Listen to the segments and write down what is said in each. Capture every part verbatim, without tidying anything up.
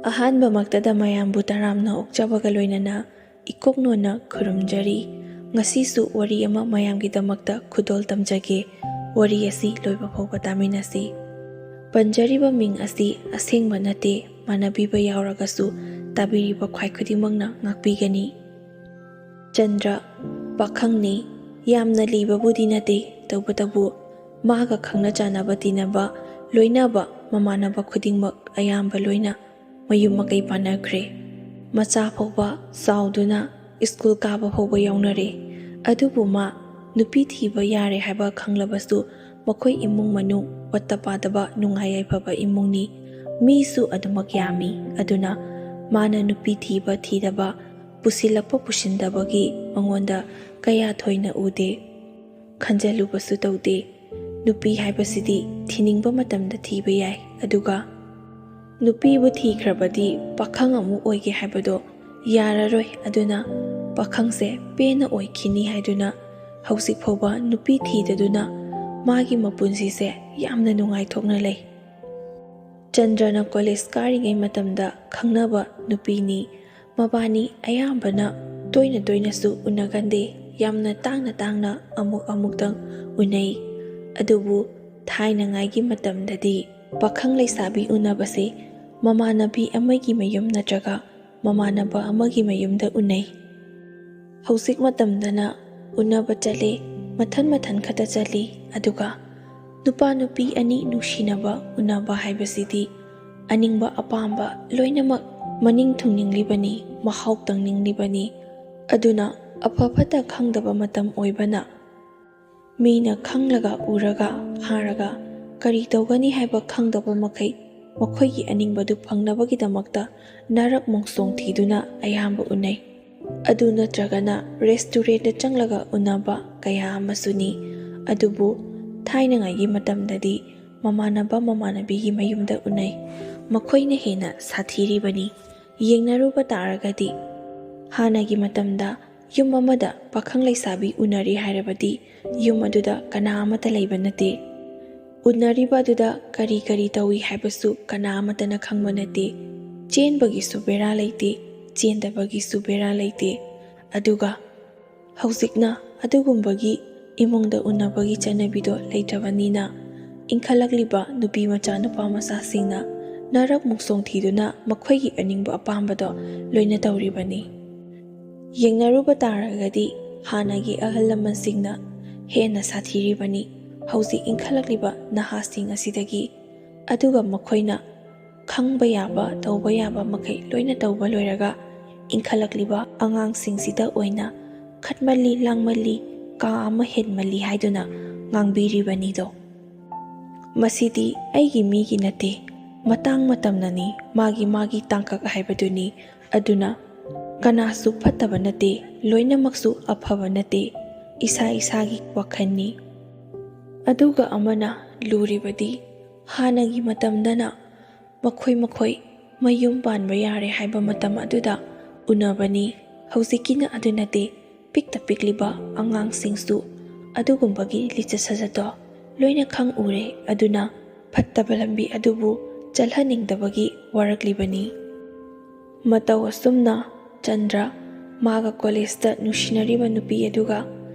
ꯑꯍꯥꯟꯕꯃꯛꯇꯗ ꯃꯌꯥꯝꯕꯨ ꯇꯔꯥꯝꯅ ꯑꯣꯛꯆꯕꯒ ꯂꯣꯏꯅꯅ ꯏꯀꯣꯛꯅꯣꯟꯅ ꯈꯨꯔꯨꯝꯖꯔꯤ꯫ ꯉꯁꯤꯁꯨ ꯋꯥꯔꯤ ꯑꯃ ꯃꯌꯥꯝꯒꯤꯗꯃꯛꯇ ꯈꯨꯗꯣꯜ ꯇꯝꯖꯒꯦ꯫ ꯋꯥꯔꯤ ꯑꯁꯤ ꯂꯣꯏꯕ ꯐꯥꯎꯕ ꯇꯥꯃꯤꯟꯅꯁꯤ꯫ ꯄꯟꯖꯔꯤꯕ ꯃꯤꯡ ꯑꯁꯤ ꯑꯁꯦꯡꯕ ꯅꯠꯇꯦ, ꯃꯥꯟꯅꯕꯤꯕ ꯌꯥꯎꯔꯒꯁꯨ ꯇꯥꯕꯤꯔꯤꯕ ꯈ꯭ꯋꯥꯏ ꯈꯨꯗꯤꯡꯃꯛꯅ ꯉꯥꯛꯄꯤꯒꯅꯤ꯫ ꯆꯟꯗ꯭ꯔ ꯄꯥꯈꯪꯅꯤ, ꯌꯥꯝꯅ ꯂꯤꯕꯕꯨꯗꯤ ꯅꯠꯇꯦ, ꯇꯧꯕꯇꯕꯨ ꯃꯥꯒ ꯈꯪꯅ ꯆꯥꯟꯅꯕ ꯇꯤꯟꯅꯕ, ꯂꯣꯏꯅꯕ ꯃꯃꯥꯟꯅꯕ ꯈꯨꯗꯤꯡꯃꯛ ꯑꯌꯥꯝꯕ ꯂꯣꯏꯅ ꯃꯌꯨꯝ ꯃꯀꯩ ꯄꯥꯟꯅꯈ꯭ꯔꯦ꯫ ꯃꯆꯥ ꯐꯥꯎꯕ ꯆꯥꯎꯗꯨꯅ ꯁ꯭ꯀꯨꯜ ꯀꯥꯕ ꯐꯥꯎꯕ ꯌꯥꯎꯅꯔꯦ꯫ ꯑꯗꯨꯕꯨ ꯃꯥ ꯅꯨꯄꯤ ꯊꯤꯕ ꯌꯥꯔꯦ ꯍꯥꯏꯕ ꯈꯪꯂꯕꯁꯨ ꯃꯈꯣꯏ ꯏꯃꯨꯡ ꯃꯅꯨꯡ ꯋꯥꯠꯇ ꯄꯥꯗꯕ ꯅꯨꯡꯉꯥꯏ ꯌꯥꯏꯐꯕ ꯏꯃꯨꯡꯅꯤ꯫ ꯃꯤꯁꯨ ꯑꯗꯨꯃꯛ ꯌꯥꯝꯃꯤ꯫ ꯑꯗꯨꯅ ꯃꯥꯅ ꯅꯨꯄꯤ ꯊꯤꯕ ꯊꯤꯗꯕ, ꯄꯨꯁꯤꯜꯂꯛꯄ ꯄꯨꯁꯤꯟꯗꯕꯒꯤ ꯃꯉꯣꯟꯗ ꯀꯌꯥ ꯊꯣꯏꯅ ꯎꯗꯦ꯫ ꯈꯟꯖꯜꯂꯨꯕꯁꯨ ꯇꯧꯗꯦ꯫ ꯅꯨꯄꯤ ꯍꯥꯏꯕꯁꯤꯗꯤ ꯊꯤꯅꯤꯡꯕ ꯃꯇꯝꯗ ꯊꯤꯕ ꯌꯥꯏ, ꯑꯗꯨꯒ ꯅꯨꯄꯤꯕꯨ ꯊꯤꯈ꯭ꯔꯕꯗꯤ ꯄꯥꯈꯪ ꯑꯃꯨꯛ ꯑꯣꯏꯒꯦ ꯍꯥꯏꯕꯗꯣ ꯌꯥꯔꯔꯣꯏ꯫ ꯑꯗꯨꯅ ꯄꯥꯈꯪꯁꯦ ꯄꯦꯟꯅ ꯑꯣꯏꯈꯤꯅꯤ ꯍꯥꯏꯗꯨꯅ ꯍꯧꯖꯤꯛ ꯐꯥꯎꯕ ꯅꯨꯄꯤ ꯊꯤꯗꯗꯨꯅ ꯃꯥꯒꯤ ꯃꯄꯨꯟꯁꯤꯁꯦ ꯌꯥꯝꯅ ꯅꯨꯡꯉꯥꯏꯊꯣꯛꯅ ꯂꯩ꯫ ꯆꯟꯗ꯭ꯔꯅ ꯀꯣꯂꯦꯖ ꯀꯥꯔꯤꯉꯩ ꯃꯇꯝꯗ ꯈꯪꯅꯕ ꯅꯨꯄꯤꯅꯤ꯫ ꯃꯕꯥꯅꯤ ꯑꯌꯥꯝꯕꯅ ꯇꯣꯏꯅ ꯇꯣꯏꯅꯁꯨ ꯎꯅꯒꯟꯗꯦ, ꯌꯥꯝꯅ ꯇꯥꯡꯅ ꯇꯥꯡꯅ ꯑꯃꯨꯛ ꯑꯃꯨꯛꯇꯪ ꯎꯅꯩ꯫ ꯑꯗꯨꯕꯨ ꯊꯥꯏꯅꯉꯥꯏꯒꯤ ꯃꯇꯝꯗꯗꯤ ꯄꯥꯈꯪ ꯂꯩꯁꯥꯕꯤ ꯎꯅꯕꯁꯦ ꯃꯃꯥꯟꯅꯕꯤ ꯑꯃꯒꯤ ꯃꯌꯨꯝ ꯅꯠꯇ꯭ꯔꯒ ꯃꯃꯥꯟꯅꯕ ꯑꯃꯒꯤ ꯃꯌꯨꯝꯗ ꯎꯅꯩ꯫ ꯍꯧꯖꯤꯛ ꯃꯇꯝꯗꯅ ꯎꯅꯕ ꯆꯠꯂꯦ, ꯃꯊꯟ ꯃꯊꯟ ꯈꯛꯇ ꯆꯠꯂꯤ꯫ ꯑꯗꯨꯒ ꯅꯨꯄꯥ ꯅꯨꯄꯤ ꯑꯅꯤ ꯅꯨꯡꯁꯤꯅꯕ ꯎꯅꯕ ꯍꯥꯏꯕꯁꯤꯗꯤ ꯑꯅꯤꯡꯕ ꯑꯄꯥꯝꯕ ꯂꯣꯏꯅꯃꯛ ꯃꯅꯤꯡ ꯊꯨꯡꯅꯤꯡꯂꯤꯕꯅꯤ, ꯃꯍꯥꯎ ꯇꯪꯅꯤꯡꯂꯤꯕꯅꯤ꯫ ꯑꯗꯨꯅ ꯑꯐ ꯐꯠꯇ ꯈꯪꯗꯕ ꯃꯇꯝ ꯑꯣꯏꯕꯅ ꯃꯤꯅ ꯈꯪꯂꯒ ꯎꯔꯒ ꯍꯥꯔꯒ ꯀꯔꯤ ꯇꯧꯒꯅꯤ ꯍꯥꯏꯕ ꯈꯪꯗꯕ ꯃꯈꯩ ꯃꯈꯣꯏꯒꯤ ꯑꯅꯤꯡꯕꯗꯨ ꯐꯪꯅꯕꯒꯤꯗꯃꯛꯇ ꯅꯥꯔꯛ ꯃꯣꯡꯁꯣꯡ ꯊꯤꯗꯨꯅ ꯑꯌꯥꯝꯕ ꯎꯅꯩ꯫ ꯑꯗꯨ ꯅꯠꯇ꯭ꯔꯒꯅ ꯔꯦꯁꯇꯨꯔꯦꯟꯗ ꯆꯪꯂꯒ ꯎꯅꯕ ꯀꯌꯥ ꯑꯃꯁꯨꯅꯤ꯫ ꯑꯗꯨꯕꯨ ꯊꯥꯏꯅꯉꯥꯏꯒꯤ ꯃꯇꯝꯗꯗꯤ ꯃꯃꯥꯟꯅꯕ ꯃꯃꯥꯟꯅꯕꯤꯒꯤ ꯃꯌꯨꯝꯗ ꯎꯅꯩ꯫ ꯃꯈꯣꯏꯅ ꯍꯦꯟꯅ ꯁꯥꯊꯤꯔꯤꯕꯅꯤ꯫ ꯌꯦꯡꯅꯔꯨꯕ ꯇꯥꯔꯒꯗꯤ ꯍꯥꯟꯅꯒꯤ ꯃꯇꯝꯗ ꯌꯨꯝ ꯑꯃꯗ ꯄꯥꯈꯪ ꯂꯩꯁꯥꯕꯤ ꯎꯅꯔꯦ ꯍꯥꯏꯔꯕꯗꯤ ꯌꯨꯝ ꯑꯗꯨꯗ ꯀꯅꯥ ꯑꯃꯠꯇ ꯂꯩꯕ ꯅꯠꯇꯦ꯫ ꯎꯅꯔꯤꯕ ꯑꯗꯨꯗ ꯀꯔꯤ ꯀꯔꯤ ꯇꯧꯏ ꯍꯥꯏꯕꯁꯨ ꯀꯅꯥ ꯑꯃꯠꯇꯅ ꯈꯪꯕ ꯅꯠꯇꯦ꯫ ꯆꯦꯟꯕꯒꯤꯁꯨ ꯕꯦꯔꯥ ꯂꯩꯇꯦ, ꯆꯦꯟꯗꯕꯒꯤꯁꯨ ꯕꯦꯔꯥ ꯂꯩꯇꯦ꯫ ꯑꯗꯨꯒ ꯍꯧꯖꯤꯛꯅ ꯑꯗꯨꯒꯨꯝꯕꯒꯤ ꯏꯃꯨꯡꯗ ꯎꯅꯕꯒꯤ ꯆꯠꯅꯕꯤꯗꯣ ꯂꯩꯇ꯭ꯔꯕꯅꯤꯅ, ꯏꯟꯈꯠꯂꯛꯂꯤꯕ ꯅꯨꯄꯤ ꯃꯆꯥ ꯅꯨꯄꯥ ꯃꯆꯥꯁꯤꯡꯅ ꯅꯔꯛ ꯃꯨꯛꯁꯣꯡ ꯊꯤꯗꯨꯅ ꯃꯈꯣꯏꯒꯤ ꯑꯅꯤꯡꯕ ꯑꯄꯥꯝꯕꯗꯣ ꯂꯣꯏꯅ ꯇꯧꯔꯤꯕꯅꯤ꯫ ꯌꯦꯡꯅꯔꯨꯕ ꯇꯥꯔꯒꯗꯤ ꯍꯥꯟꯅꯒꯤ ꯑꯍꯜ ꯂꯃꯟꯁꯤꯡꯅ ꯍꯦꯟꯅ ꯁꯥꯊꯤꯔꯤꯕꯅꯤ ꯍꯧꯖꯤꯛ ꯏꯟꯈꯠꯂꯛꯂꯤꯕ ꯅꯍꯥꯁꯤꯡ ꯑꯁꯤꯗꯒꯤ꯫ ꯑꯗꯨꯒ ꯃꯈꯣꯏꯅ ꯈꯪꯕ ꯌꯥꯕ, ꯇꯧꯕ ꯌꯥꯕ ꯃꯈꯩ ꯂꯣꯏꯅ ꯇꯧꯕ ꯂꯣꯏꯔꯒ, ꯏꯟꯈꯠꯂꯛꯂꯤꯕ ꯑꯉꯥꯡꯁꯤꯡꯁꯤꯗ ꯑꯣꯏꯅ ꯈꯠꯃꯜꯂꯤ, ꯂꯥꯡꯃꯜꯂꯤ, ꯀꯥ ꯑꯃ ꯍꯦꯟꯃꯜꯂꯤ ꯍꯥꯏꯗꯨꯅ ꯉꯥꯡꯕꯤꯔꯤꯕꯅꯤꯗꯣ꯫ ꯃꯁꯤꯗꯤ ꯑꯩꯒꯤ ꯃꯤꯒꯤ ꯅꯠꯇꯦ, ꯃꯇꯥꯡ ꯃꯇꯝꯅꯅꯤ, ꯃꯥꯒꯤ ꯃꯥꯒꯤ ꯇꯥꯡꯀꯛ ꯍꯥꯏꯕꯗꯨꯅꯤ꯫ ꯑꯗꯨꯅ ꯀꯅꯥꯁꯨ ꯐꯠꯇꯕ ꯅꯠꯇꯦ, ꯂꯣꯏꯅꯃꯛꯁꯨ ꯑꯐꯕ ꯅꯠꯇꯦ, ꯏꯁꯥ ꯏꯁꯥꯒꯤ ꯋꯥꯈꯜꯅꯤ꯫ ꯑꯗꯨꯒ ꯑꯃꯅ ꯂꯨꯔꯤꯕꯗꯤ, ꯍꯥꯟꯅꯒꯤ ꯃꯇꯝꯗꯅ ꯃꯈꯣꯏ ꯃꯈꯣꯏ ꯃꯌꯨꯝ ꯄꯥꯟꯕ ꯌꯥꯔꯦ ꯍꯥꯏꯕ ꯃꯇꯝ ꯑꯗꯨꯗ ꯎꯅꯕꯅꯤ꯫ ꯍꯧꯖꯤꯛꯀꯤꯅ ꯑꯗꯨ ꯅꯠꯇꯦ, ꯄꯤꯛꯇ ꯄꯤꯛꯂꯤꯕ ꯑꯉꯥꯡꯁꯤꯡꯁꯨ ꯑꯗꯨꯒꯨꯝꯕꯒꯤ ꯂꯤꯆꯠ ꯁꯥꯖꯠꯇꯣ ꯂꯣꯏꯅ ꯈꯪ ꯎꯔꯦ꯫ ꯑꯗꯨꯅ ꯐꯠꯇꯕ ꯂꯝꯕꯤ ꯑꯗꯨꯕꯨ ꯆꯠꯍꯟꯅꯤꯡꯗꯕꯒꯤ ꯋꯥꯔꯛꯂꯤꯕꯅꯤ꯫ ꯃꯇꯧ ꯑꯁꯨꯝꯅ ꯆꯟꯗ꯭ꯔ ꯃꯥꯒ ꯀꯣꯂꯦꯖꯇ ꯅꯨꯡꯁꯤꯅꯔꯤꯕ ꯅꯨꯄꯤ ꯑꯗꯨꯒ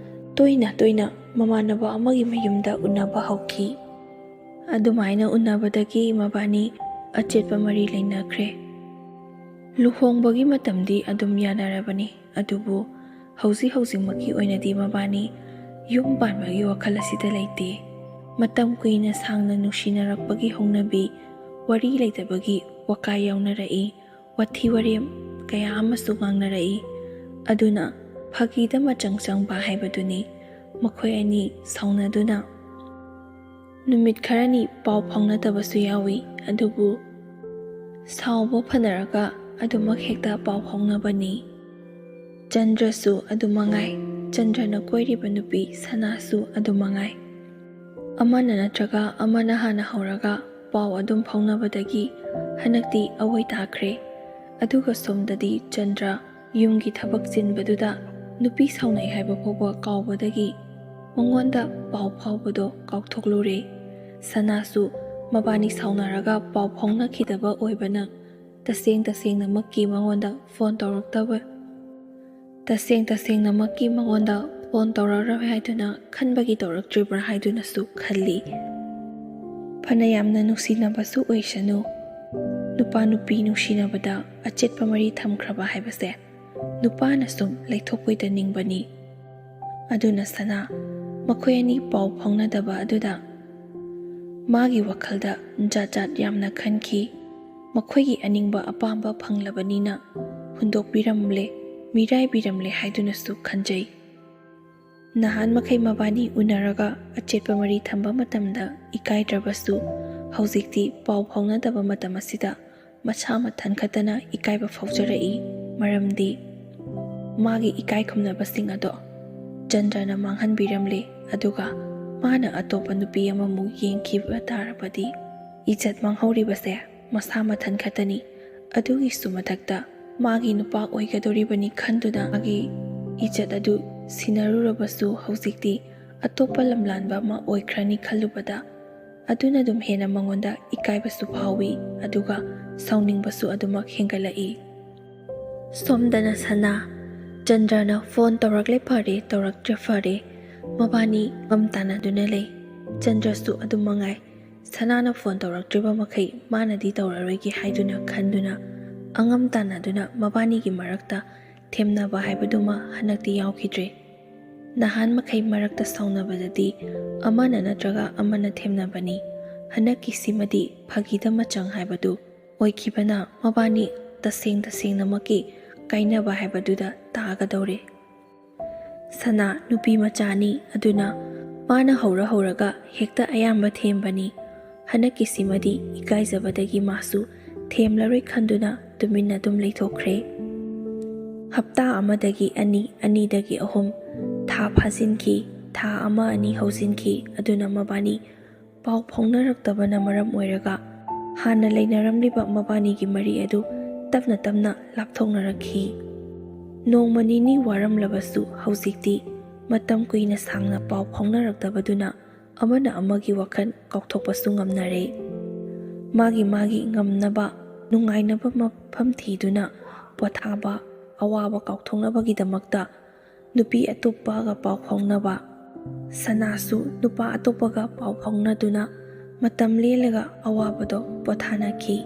ꯇꯣꯏꯅ ꯇꯣꯏꯅ ꯃꯃꯥꯟꯅꯕ ꯑꯃꯒꯤ ꯃꯌꯨꯝꯗ ꯎꯅꯕ ꯍꯧꯈꯤ꯫ ꯑꯗꯨꯃꯥꯏꯅ ꯎꯅꯕꯗꯒꯤ ꯃꯕꯥꯅꯤ ꯑꯆꯦꯠꯄ ꯃꯔꯤ ꯂꯩꯅꯈ꯭ꯔꯦ꯫ ꯂꯨꯍꯣꯡꯕꯒꯤ ꯃꯇꯝꯗꯤ ꯑꯗꯨꯝ ꯌꯥꯅꯔꯕꯅꯤ, ꯑꯗꯨꯕꯨ ꯍꯧꯖꯤꯛ ꯍꯧꯖꯤꯛꯃꯛꯀꯤ ꯑꯣꯏꯅꯗꯤ ꯃꯕꯥꯅꯤ ꯌꯨꯝ ꯄꯥꯟꯕꯒꯤ ꯋꯥꯈꯜ ꯑꯁꯤꯗ ꯂꯩꯇꯦ꯫ ꯃꯇꯝ ꯀꯨꯏꯅ ꯁꯥꯡꯅ ꯅꯨꯡꯁꯤꯅꯔꯛꯄꯒꯤ ꯍꯧꯅꯕꯤ, ꯋꯥꯔꯤ ꯂꯩꯇꯕꯒꯤ ꯋꯥꯀꯥꯏ ꯌꯥꯎꯅꯔꯛꯏ, ꯋꯥꯊꯤ ꯋꯥꯔꯦꯝ ꯀꯌꯥ ꯑꯃꯁꯨ ꯉꯥꯡꯅꯔꯛꯏ꯫ ꯑꯗꯨꯅ ꯐꯥꯒꯤꯗ ꯃꯆꯪ ꯆꯪꯕ ꯍꯥꯏꯕꯗꯨꯅꯤ꯫ ꯃꯈꯣꯏ ꯑꯅꯤ ꯁꯥꯎꯅꯗꯨꯅ ꯅꯨꯃꯤꯠ ꯈꯔꯅꯤ ꯄꯥꯎ ꯐꯥꯎꯅꯗꯕꯁꯨ ꯌꯥꯎꯏ, ꯑꯗꯨꯕꯨ ꯁꯥꯎꯕ ꯐꯅꯔꯒ ꯑꯗꯨꯃꯛ ꯍꯦꯛꯇ ꯄꯥꯎ ꯐꯥꯎꯅꯕꯅꯤ꯫ ꯆꯟꯗ꯭ꯔꯁꯨ ꯑꯗꯨ ꯃꯉꯥꯏ, ꯆꯟꯗ꯭ꯔꯅ ꯀꯣꯏꯔꯤꯕ ꯅꯨꯄꯤ ꯁꯅꯥꯁꯨ ꯑꯗꯨ ꯃꯉꯥꯏ꯫ ꯑꯃꯅ ꯅꯠꯇ꯭ꯔꯒ ꯑꯃꯅ ꯍꯥꯟꯅ ꯍꯧꯔꯒ ꯄꯥꯎ ꯑꯗꯨꯝ ꯐꯥꯎꯅꯕꯗꯒꯤ ꯍꯟꯗꯛꯇꯤ ꯑꯋꯣꯏ ꯇꯥꯈ꯭ꯔꯦ꯫ ꯑꯗꯨꯒ ꯁꯣꯝꯗꯗꯤ ꯆꯟꯗ꯭ꯔ ꯌꯨꯝꯒꯤ ꯊꯕꯛ ꯆꯤꯟꯕꯗꯨꯗ ꯅꯨꯄꯤ ꯁꯥꯎꯅꯩ ꯍꯥꯏꯕ ꯐꯥꯎꯕ ꯀꯥꯎꯕꯗꯒꯤ ꯃꯉꯣꯟꯗ ꯄꯥꯎ ꯐꯥꯎꯕꯗꯣ ꯀꯥꯎꯊꯣꯛꯂꯨꯔꯦ꯫ ꯁꯅꯥꯁꯨ ꯃꯕꯥꯅꯤ ꯁꯥꯎꯅꯔꯒ ꯄꯥꯎ ꯐꯥꯎꯅꯈꯤꯗꯕ ꯑꯣꯏꯕꯅ ꯇꯁꯦꯡ ꯇꯁꯦꯡꯅꯃꯛꯀꯤ ꯃꯉꯣꯟꯗ ꯐꯣꯟ ꯇꯧꯔꯛꯇꯕ, ꯇꯁꯦꯡ ꯇꯁꯦꯡꯅꯃꯛꯀꯤ ꯃꯉꯣꯟꯗ ꯐꯣꯟ ꯇꯧꯔꯛꯑꯔꯣꯏ ꯍꯥꯏꯗꯨꯅ ꯈꯟꯕꯒꯤ ꯇꯧꯔꯛꯇ꯭ꯔꯤꯕ꯭ꯔꯥ ꯍꯥꯏꯗꯨꯅꯁꯨ ꯈꯜꯂꯤ꯫ ꯐꯅ ꯌꯥꯝꯅ ꯅꯨꯡꯁꯤꯅꯕꯁꯨ ꯑꯣꯏꯁꯅꯨ, ꯅꯨꯄꯥ ꯅꯨꯄꯤ ꯅꯨꯡꯁꯤꯅꯕꯗ ꯑꯆꯦꯠꯄ ꯃꯔꯤ ꯊꯝꯈ꯭ꯔꯕ ꯍꯥꯏꯕꯁꯦ ꯅꯨꯄꯥꯅ ꯁꯨꯝ ꯂꯩꯊꯣꯛꯄꯤꯗꯅꯤꯡꯕꯅꯤ꯫ ꯑꯗꯨꯅ ꯁꯅꯥ, ꯃꯈꯣꯏ ꯑꯅꯤ ꯄꯥꯎ ꯐꯥꯎꯅꯗꯕ ꯑꯗꯨꯗ ꯃꯥꯒꯤ ꯋꯥꯈꯜꯗ ꯖꯥꯠ ꯖꯥꯠ ꯌꯥꯝꯅ ꯈꯟꯈꯤ꯫ ꯃꯈꯣꯏꯒꯤ ꯑꯅꯤꯡꯕ ꯑꯄꯥꯝꯕ ꯐꯪꯂꯕꯅꯤꯅ ꯍꯨꯟꯗꯣꯛꯄꯤꯔꯝꯂꯦ, ꯃꯤꯔꯥꯏꯕꯤꯔꯝꯂꯦ ꯍꯥꯏꯗꯨꯅꯁꯨ ꯈꯟꯖꯩ꯫ ꯅꯍꯥꯟ ꯃꯈꯩ ꯃꯕꯥꯅꯤ ꯎꯅꯔꯒ ꯑꯆꯦꯠꯄ ꯃꯔꯤ ꯊꯝꯕ ꯃꯇꯝꯗ ꯏꯀꯥꯏꯗ꯭ꯔꯕꯁꯨ, ꯍꯧꯖꯤꯛꯇꯤ ꯄꯥꯎ ꯐꯥꯎꯅꯗꯕ ꯃꯇꯝ ꯑꯁꯤꯗ ꯃꯁꯥ ꯃꯊꯟ ꯈꯛꯇꯅ ꯏꯀꯥꯏꯕ ꯐꯥꯎꯖꯔꯛꯏ꯫ ꯃꯔꯝꯗꯤ ꯃꯥꯒꯤ ꯏꯀꯥꯏ ꯈꯨꯝꯅꯕꯁꯤꯡ ꯑꯗꯣ ꯆꯟꯗ꯭ꯔꯅ ꯃꯥꯡꯍꯟꯕꯤꯔꯝꯂꯦ, ꯑꯗꯨꯒ ꯃꯥꯅ ꯑꯇꯣꯞꯄ ꯅꯨꯄꯤ ꯑꯃꯃꯨꯛ ꯌꯦꯡꯈꯤꯕ ꯇꯥꯔꯕꯗꯤ ꯏꯖꯠ ꯃꯥꯡꯍꯧꯔꯤꯕꯁꯦ ꯃꯁꯥ ꯃꯊꯟ ꯈꯛꯇꯅꯤ꯫ ꯑꯗꯨꯒꯤꯁꯨ ꯃꯊꯛꯇ ꯃꯥꯒꯤ ꯅꯨꯄꯥ ꯑꯣꯏꯒꯗꯧꯔꯤꯕꯅꯤ ꯈꯟꯗꯨꯅ ꯃꯥꯒꯤ ꯏꯖꯠ ꯑꯗꯨ ꯁꯤꯟꯅꯔꯨꯔꯕꯁꯨ ꯍꯧꯖꯤꯛꯇꯤ ꯑꯇꯣꯞꯄ ꯂꯝꯂꯥꯟꯕ ꯑꯃ ꯑꯣꯏꯈ꯭ꯔꯅꯤ ꯈꯜꯂꯨꯕꯗ ꯑꯗꯨꯅ ꯑꯗꯨꯝ ꯍꯦꯟꯅ ꯃꯉꯣꯟꯗ ꯏꯀꯥꯏꯕꯁꯨ ꯐꯥꯎꯏ, ꯑꯗꯨꯒ ꯁꯥꯎꯅꯤꯡꯕꯁꯨ ꯑꯗꯨꯃꯛ ꯍꯦꯟꯒꯠꯂꯛꯏ꯫ ꯁꯣꯝꯗꯅ ꯁꯅꯥ, ꯆꯟꯗ꯭ꯔꯅ ꯐꯣꯟ ꯇꯧꯔꯛꯂꯦ ꯐꯔꯦ, ꯇꯧꯔꯛꯇ꯭ꯔꯦ ꯐꯔꯦ, ꯃꯕꯥꯅꯤ ꯉꯝ ꯇꯥꯟꯅꯗꯨꯅ ꯂꯩ꯫ ꯆꯟꯗ꯭ꯔꯁꯨ ꯑꯗꯨꯝ ꯃꯉꯥꯏ, ꯁꯅꯥꯅ ꯐꯣꯟ ꯇꯧꯔꯛꯇ꯭ꯔꯤꯕ ꯃꯈꯩ ꯃꯥꯅꯗꯤ ꯇꯧꯔꯔꯣꯏꯒꯦ ꯍꯥꯏꯗꯨꯅ ꯈꯟꯗꯨꯅ ꯑꯉꯝ ꯇꯥꯟꯅꯗꯨꯅ ꯃꯕꯥꯅꯤꯒꯤ ꯃꯔꯛꯇ ꯊꯦꯝꯅꯕ ꯍꯥꯏꯕꯗꯨꯃ ꯍꯟꯗꯛꯇꯤ ꯌꯥꯎꯈꯤꯗ꯭ꯔꯦ꯫ ꯅꯍꯥꯟ ꯃꯈꯩ ꯃꯔꯛꯇ ꯁꯥꯎꯅꯕꯗꯗꯤ ꯑꯃꯅ ꯅꯠꯇ꯭ꯔꯒ ꯑꯃꯅ ꯊꯦꯝꯅꯕꯅꯤ꯫ ꯍꯟꯗꯛꯀꯤꯁꯤꯃꯗꯤ ꯐꯥꯒꯤꯗ ꯃꯆꯪ ꯍꯥꯏꯕꯗꯨ ꯑꯣꯏꯈꯤꯕꯅ ꯃꯕꯥꯅꯤ ꯇꯁꯦꯡ ꯇꯁꯦꯡꯅꯃꯛꯀꯤ ꯀꯥꯏꯅꯕ ꯍꯥꯏꯕꯗꯨꯗ ꯇꯥꯒꯗꯧꯔꯦ꯫ ꯁꯅꯥ ꯅꯨꯄꯤ ꯃꯆꯥꯅꯤ, ꯑꯗꯨꯅ ꯃꯥꯅ ꯍꯧꯔ ꯍꯧꯔꯒ ꯍꯦꯛꯇ ꯑꯌꯥꯝꯕ ꯊꯦꯝꯕꯅꯤ꯫ ꯍꯟꯗꯛꯀꯤꯁꯤꯃꯗꯤ ꯏꯀꯥꯏꯖꯕꯗꯒꯤ ꯃꯥꯁꯨ ꯊꯦꯝꯂꯔꯣꯏ ꯈꯟꯗꯨꯅ ꯇꯨꯃꯤꯟꯅ ꯑꯗꯨꯝ ꯂꯩꯊꯣꯛꯈ꯭ꯔꯦ꯫ ꯍꯞꯇꯥ ꯑꯃꯗꯒꯤ ꯑꯅꯤ, ꯑꯅꯤꯗꯒꯤ ꯑꯍꯨꯝ, ꯊꯥ ꯐꯥꯖꯤꯟꯈꯤ꯫ ꯊꯥ ꯑꯃ ꯑꯅꯤ ꯍꯧꯖꯤꯟꯈꯤ꯫ ꯑꯗꯨꯅ ꯃꯕꯥꯅꯤ ꯄꯥꯎ ꯐꯥꯎꯅꯔꯛꯇꯕꯅ ꯃꯔꯝ ꯑꯣꯏꯔꯒ ꯍꯥꯟꯅ ꯂꯩꯅꯔꯝꯂꯤꯕ ꯃꯕꯥꯅꯤꯒꯤ ꯃꯔꯤ ꯑꯗꯨ ꯇꯞꯅ ꯇꯞꯅ ꯂꯥꯞꯊꯣꯛꯅꯔꯛꯈꯤ꯫ ꯅꯣꯡꯃ ꯅꯤꯅꯤ ꯋꯥꯔꯝꯂꯕꯁꯨ ꯍꯧꯖꯤꯛꯇꯤ ꯃꯇꯝ ꯀꯨꯏꯅ ꯁꯥꯡꯅ ꯄꯥꯎ ꯐꯥꯎꯅꯔꯛꯇꯕꯗꯨꯅ ꯑꯃꯅ ꯑꯃꯒꯤ ꯋꯥꯈꯜ ꯀꯥꯎꯊꯣꯛꯄꯁꯨ ꯉꯝꯅꯔꯦ꯫ ꯃꯥꯒꯤ ꯃꯥꯒꯤ ꯉꯝꯅꯕ ꯅꯨꯡꯉꯥꯏꯅꯕ ꯃꯐꯝ ꯊꯤꯗꯨꯅ ꯄꯣꯊꯥꯕ, ꯑꯋꯥꯕ ꯀꯥꯎꯊꯣꯛꯅꯕꯒꯤꯗꯃꯛꯇ ꯅꯨꯄꯤ ꯑꯇꯣꯞꯄꯒ ꯄꯥꯎ ꯐꯥꯎꯅꯕ, ꯁꯅꯥꯁꯨ ꯅꯨꯄꯥ ꯑꯇꯣꯞꯄꯒ ꯄꯥꯎ ꯐꯥꯎꯅꯗꯨꯅ ꯃꯇꯝ ꯂꯦꯜꯂꯒ ꯑꯋꯥꯕꯗꯣ ꯄꯣꯊꯥꯅꯈꯤ꯫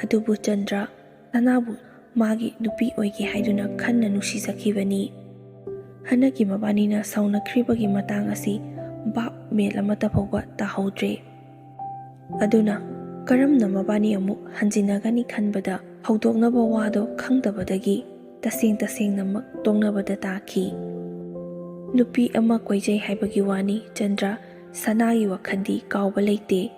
ꯑꯗꯨꯕꯨ ꯆꯟꯗ꯭ꯔ ꯁꯅꯥꯕꯨ ꯃꯥꯒꯤ ꯅꯨꯄꯤ ꯑꯣꯏꯒꯦ ꯍꯥꯏꯗꯨꯅ ꯈꯟꯅ ꯅꯨꯡꯁꯤꯖꯈꯤꯕꯅꯤ꯫ ꯍꯟꯗꯛꯀꯤ ꯃꯕꯥꯅꯤꯅ ꯁꯥꯎꯅꯈ꯭ꯔꯤꯕꯒꯤ ꯃꯇꯥꯡ ꯑꯁꯤ ꯚꯥꯞ ꯃꯦꯟ ꯑꯃꯠꯇ ꯐꯥꯎꯕ ꯇꯥꯍꯧꯗ꯭ꯔꯦ꯫ ꯑꯗꯨꯅ ꯀꯔꯝꯅ ꯃꯕꯥꯅꯤ ꯑꯃꯨꯛ ꯍꯟꯖꯤꯟꯅꯒꯅꯤ ꯈꯟꯕꯗ ꯍꯧꯗꯣꯛꯅꯕ ꯋꯥꯗꯣ ꯈꯪꯗꯕꯗꯒꯤ ꯇꯁꯦꯡ ꯇꯁꯦꯡꯅꯃꯛ ꯇꯣꯛꯅꯕꯗ ꯇꯥꯈꯤ꯫ ꯅꯨꯄꯤ ꯑꯃ ꯀꯣꯏꯖꯩ ꯍꯥꯏꯕꯒꯤ ꯋꯥꯅꯤ ꯆꯟꯗ꯭ꯔ ꯁꯅꯥꯒꯤ ꯋꯥꯈꯜꯗꯤ ꯀꯥꯎꯕ ꯂꯩꯇꯦ꯫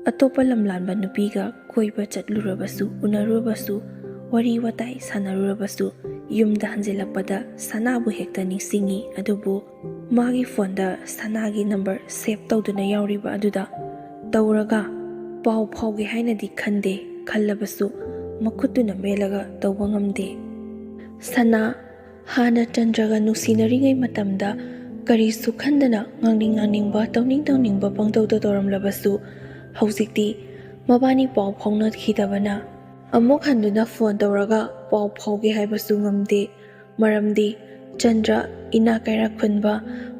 ꯑꯇꯣꯞꯄ ꯂꯝꯂꯥꯟꯕ ꯅꯨꯄꯤꯒ ꯀꯣꯏꯕ ꯆꯠꯂꯨꯔꯕꯁꯨ, ꯎꯅꯔꯨꯔꯕꯁꯨ, ꯋꯥꯔꯤ ꯋꯥꯇꯥꯏ ꯁꯥꯟꯅꯔꯨꯔꯕꯁꯨ, ꯌꯨꯝꯗ ꯍꯟꯖꯤꯜꯂꯛꯄꯗ ꯁꯅꯥꯕꯨ ꯍꯦꯛꯇ ꯅꯤꯡꯁꯤꯡꯉꯤ꯫ ꯑꯗꯨꯕꯨ ꯃꯥꯒꯤ ꯐꯣꯟꯗ ꯁꯅꯥꯒꯤ ꯅꯝꯕꯔ ꯁꯦꯚ ꯇꯧꯗꯨꯅ ꯌꯥꯎꯔꯤꯕ ꯑꯗꯨꯗ ꯇꯧꯔꯒ ꯄꯥꯎ ꯐꯥꯎꯒꯦ ꯍꯥꯏꯅꯗꯤ ꯈꯟꯗꯦ, ꯈꯜꯂꯕꯁꯨ ꯃꯈꯨꯠꯇꯨꯅ ꯃꯦꯜꯂꯒ ꯇꯧꯕ ꯉꯝꯗꯦ꯫ ꯁꯅꯥ ꯍꯥꯟꯅ ꯆꯟꯗ꯭ꯔꯒ ꯅꯨꯡꯁꯤꯅꯔꯤꯉꯩ ꯃꯇꯝꯗ ꯀꯔꯤꯁꯨ ꯈꯟꯗꯅ ꯉꯥꯡꯅꯤꯡ ꯉꯥꯡꯅꯤꯡꯕ, ꯇꯧꯅꯤꯡ ꯇꯧꯅꯤꯡꯕ ꯄꯪꯇꯧꯗ ꯇꯧꯔꯝꯂꯕꯁꯨ, ꯍꯧꯖꯤꯛꯇꯤ ꯃꯕꯥꯅꯤ ꯄꯥꯎ ꯐꯥꯎꯅꯈꯤꯗꯕꯅ ꯑꯃꯨꯛ ꯍꯟꯗꯨꯅ ꯐꯣꯟ ꯇꯧꯔꯒ ꯄꯥꯎ ꯐꯥꯎꯒꯦ ꯍꯥꯏꯕꯁꯨ ꯉꯝꯗꯦ꯫ ꯃꯔꯝꯗꯤ ꯆꯟꯗ꯭ꯔ ꯏꯅꯥꯛ ꯀꯩꯔꯥꯛ ꯈꯨꯟꯕ,